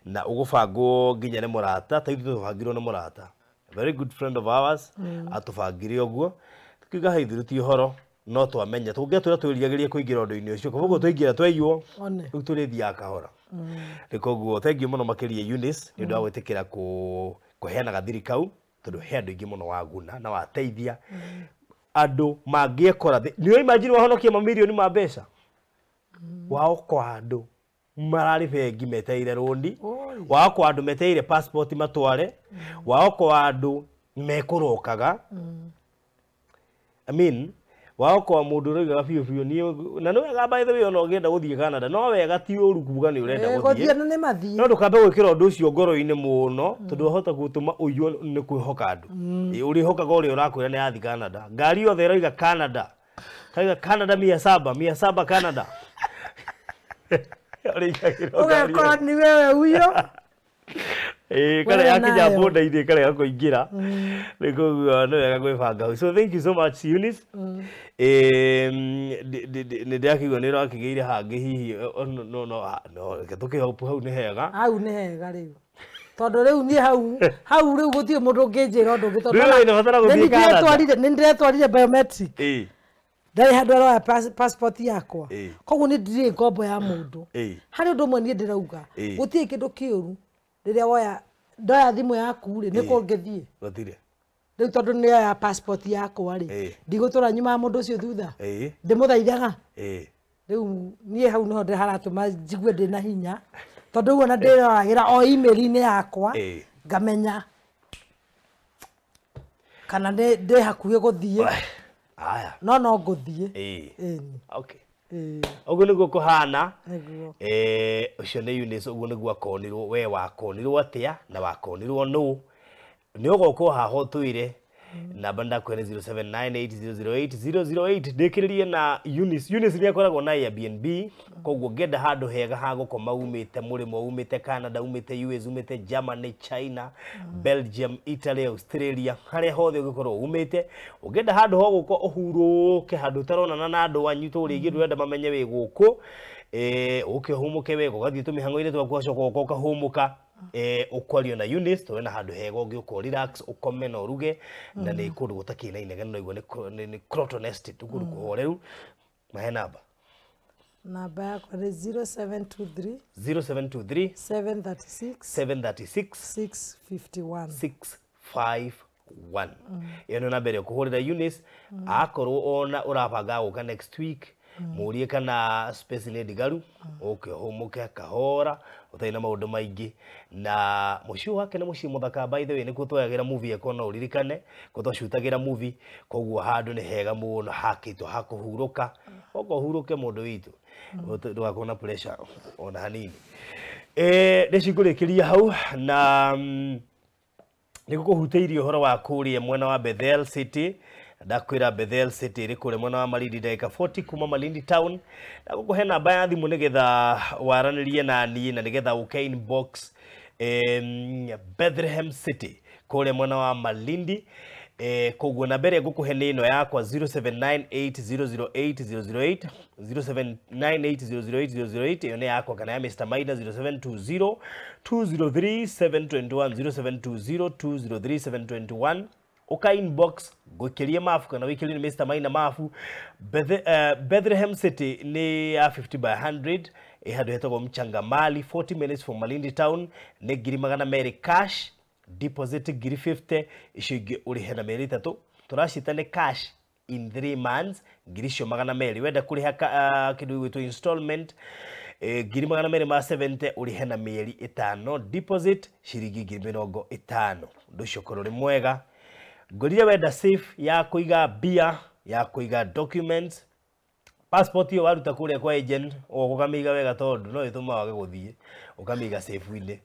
na ũgũbangwo nginya nĩ mũrata, ta ithuĩ tũbangirwo nĩ mũrata. A very good friend of ours atũbangire ũguo. Tukiuga hai ithuĩ ti ũhoro no twamenya tũngĩatũra twĩriragĩria kũingĩra ũndũ-inĩ ũcio koguo twaingĩra twaiywo rĩu tũrĩthiaga kahora. Nĩ koguo thank you mũno makĩria Eunice nĩ ũndũ wa gwĩtĩkĩra kũheana gathiri kau tondũ he andũ aingĩ mũno waguna na wateithia andũ mangĩekora. Nĩ imagine wahonokia mamirioni ma mbeca waokoa andũ mararĩ bengi metereire rũni, waokoa andũ metereire passport matware, waokoa andũ mekũrokaga. I mean waokoa mũndũ ũraugaga biũ biũ niĩ na nĩ wega by the way ona ũngĩenda gũthiĩ Canada no wega ti ũru kuga nĩ ũrenda gũthiĩ na nĩ mathiĩ, no ndũkambe gwĩkĩra ũndũ ũcio ngoro-inĩ mũno tondũ wahota gũtũma ũiywo nĩ kwĩhoka andũ. Ũrĩhokaga ũrĩa ũrakwĩra nĩ athiĩ Canada, ngari yothe ĩroiga Canada, kaiga Canada 700 700 Canada. Ũgekora nĩ wewe uyo. Kare yakinya border-inĩ karega kũingĩra. Nĩ koguo nĩ wega gwĩbanga hau. So thank you so much Eunice. Nĩ ndĩrakĩigua nĩ ũrakĩgĩire hangĩ hihi no no no reke tũkĩhope hau nĩ hega. Hau nĩ hega rĩu. Tondũ rĩu niĩ hau hau rĩu gũtirĩ mũndũ ũngĩnjĩra ũndũ ũngĩ tondũ nĩ ndĩretwarire biometric. Ndarĩ handũ aroya passport yakwa. Koguo nĩ ndirĩ ngombo ya mũndũ. Harĩ ũndũ ũmwe niĩ ndĩrauga gũtirĩ kĩndũ kĩũru rĩrĩa woya ndoya thimũ yaku rĩ nĩ kũ ngĩthiĩ gũtirĩ rĩu tondũ nĩ yoya passport yakwa rĩ ndigũtũra nyuma ya mũndũ ũcio thutha ndĩmũthaithaga. Rĩu niĩ hau nĩho haratũma njigue ndĩna hinya tondũ rĩu ona ndĩroragĩra o email-inĩ yakwa ngamenya kana ndĩ hakuhĩ gũthiĩ. No no ngũthiĩ. Okay. Ũguo nĩguo kũhana. Ũcio nĩ Eunice, ũguo nĩguo akonirwo. We wakonirwo atĩa na wakonirwo nũ? Nĩ ũgoka haha ũtwĩre. Namba ndakwĩra nĩ 0798008008. Ndĩkĩrĩrie na Eunice. Eunice nĩ akoragwo na Airbnb, koguo ngĩenda handũ hega ha gũkoma umĩte mũrĩmo, umĩte Canada, umĩte US, umĩte Germany, China, Belgium, Italy, Australia, harĩa hothe ũngĩkorwo umĩte, ũngĩenda handũ ho gũka ũhurũke, handũ ũtaronana na andũ anyu tũrĩngĩ ndũrenda mamenye wĩ gũkũ, ũke ũhũmũke wega, ũgathiĩ tũmĩhang'o-inĩ twaku ũgacoka ũgoka ũkahũmũka. Ũkwario na Eunice tũrĩ na handũ hega ũngĩũka relax ũkome na ũruge na nĩ kũndũ gũtakĩrĩ na inegene no igua nĩ Croton Estate kũndũ kũhoreru. Mahe namba. Namba yakwa nĩ 0723 0723 736 736 651 651. Ĩyo nĩ namba ĩrĩa ũkũhũrĩra Eunice akorwo ona ũrabanga gũka next week mũrie kana space nĩ ndigaru ũke ũhũmũke kahora ũtarĩ na maũndũ maingĩ. Na mũciĩ wake nĩ mũciĩ mũthaka by the way, nĩkuo twoyagĩra movie ĩko no ũririkane kũ twacutagĩra movie, koguo handũ nĩ hega mũno hakĩtwo ha kũhurũka. Oka ũhurũke mũndũ witũ ndũgakorwo na pressure ona hanini. Ndĩcingũrĩkĩria hau na nĩ gũkũhutĩirie ũhoro wa kũrĩa mwena wa Bethel City. Ndakwĩra Bethel City ĩrĩ kũrĩa mwena wa Malindi ndagĩka 40 kuma Malindi town. Na gũkũhe namba ya thimũ nĩgetha waranĩrie na niĩ na nĩgetha ũke inbox Bethlehem City kũrĩa mwena wa Malindi. Koguo namba ĩrĩa ngũkũhe nĩ ĩno yakwa 0798008008 0798008008 ĩyo nĩ yakwa kana ya Mr. Maina 0720 203 721 0720 203 721. Uka inbox gwĩkĩrie mabu kana wĩkĩrie Mr. Maina mabu. Bethlehem City nĩ ya 50 by 100 ĩ handũ hetagwo Mchangamali 40 minutes from Malindi town. Nĩ 200,000 cash deposit 50,000 icio ingĩ ũrĩhe na mĩeri 3. Tũracita nĩ cash in 3 months 200,000. Wenda kũrĩha kĩndũ gĩgwĩtwo installment 270,000 ũrĩhe na mĩeri 5, deposit ciringi 50,000. Ũndũ ũcio ũkorwo ũrĩ mwega. Ngũrire wenda safe ya kũiga mbia, ya kũiga documents, passport iyo waruta kũrĩa kwa agent ũkamĩiga wega tondũ no ĩtũma wage gũthiĩ, ũkamĩiga safe-inĩ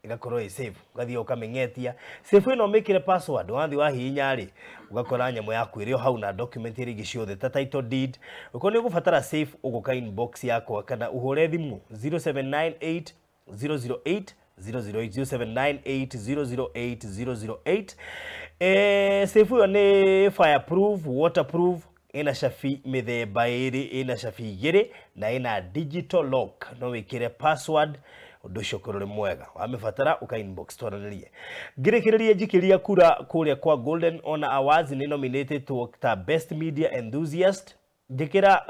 ĩgakorwo ĩ safe, ũgathiĩ ũkamĩng'etia safe ĩno, ũmĩkĩre password, wathiĩ wahihinya rĩ ũgakora nyamũ yaku ĩrĩ o hau na document iria ingĩ ciothe ta title deed. Ũkorwo nĩ ũgũbatara safe ũgũka inbox yakwa kana ũhũre thimũ 0798 008 008 0798 008 008. Safe ĩyo nĩ fireproof, waterproof, ĩna cabi mĩthemba ĩrĩ, ĩna cabi igĩrĩ na ĩna digital lock, no wĩkĩre password, ũndũ ũcio ũkorwo ũrĩ mwega. Wamĩbatara ũka inbox twaranĩrie. Ngĩrĩkĩrĩria njikĩria kura kũrĩa kwa Golden Honor Awards, nĩ nominated ta Best Media Enthusiast. Njĩkĩra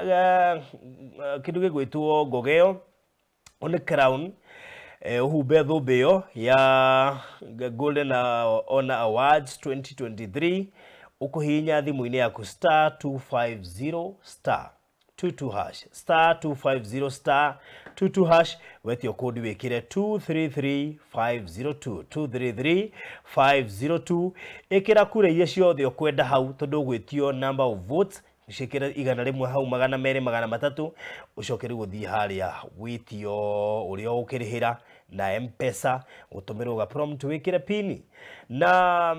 kĩndũ gĩgwĩtwo ngogeo one crown, ũhumbe thũmbĩ ĩyo ya Golden Honor Awards 2023, ũkũhihinya thimũ-inĩ yaku star 250 star 22 hash, star 250 star 22 hash, wetio kodi wĩkĩre 233502 233502. Ĩkĩra kura iria ciothe ũkwenda hau tondũ ũgwĩtio number of votes, ciĩkĩre 100 hau, 200, 300, ũcoke rĩu ũthiĩ harĩa wĩtio ũrĩa ũkĩrĩhĩra na M-Pesa, ũtũmĩrwo ga prompt wĩkĩre pini na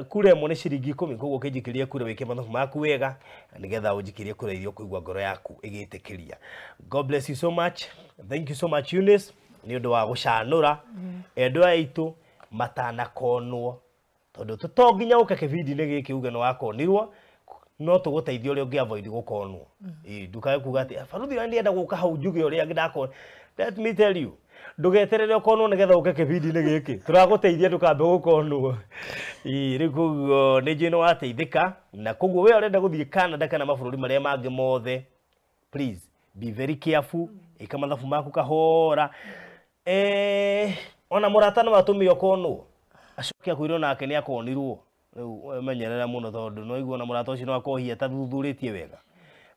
kura ĩmwe nĩ ciringi 10. Koguo ũkĩnjikĩria kura wĩke mathabu maku wega nĩgetha ũnjikĩrie kura iria ũkũigua ngoro yaku ĩgĩtĩkĩria. God bless you so much. Thank you so much Eunice nĩ ũndũ wa gũcanũra endwa aitũ matanakonwo, tondũ to nginya ũke kĩbindi-inĩ gĩkĩ uge nĩ wakonirwo, no tũgũteithia ũrĩa ũngĩ avoid gũkonwo. Ndukae kuga atĩ baruthi ũrĩa ndĩrenda gũka hau njuge ũrĩa ndakona. Let me tell you, ndũgeterere ũkonwo nĩgetha ũke kĩbindi-inĩ gĩkĩ, tũragũteithia ndũkambe gũkonwo. Rĩu koguo nĩ njũĩ nĩ wateithĩka, na koguo we ũrenda gũthiĩ Canada kana mabũrũri marĩa mangĩ mothe, please be very careful, ĩka mathabu maku kahora. Ona mũrata no atũme ũkonwo acoke akwĩrwo nake nĩ akonirwo. Rĩu menyerera mũno tondũ no igua na mũrata ũcio no akohia tathuthurĩtie wega.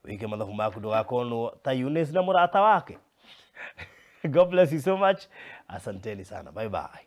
Wĩke mathabu maku ndũgakonwo ta Eunice na mũrata wake. God bless you so much. Asanteni sana. Bye bye.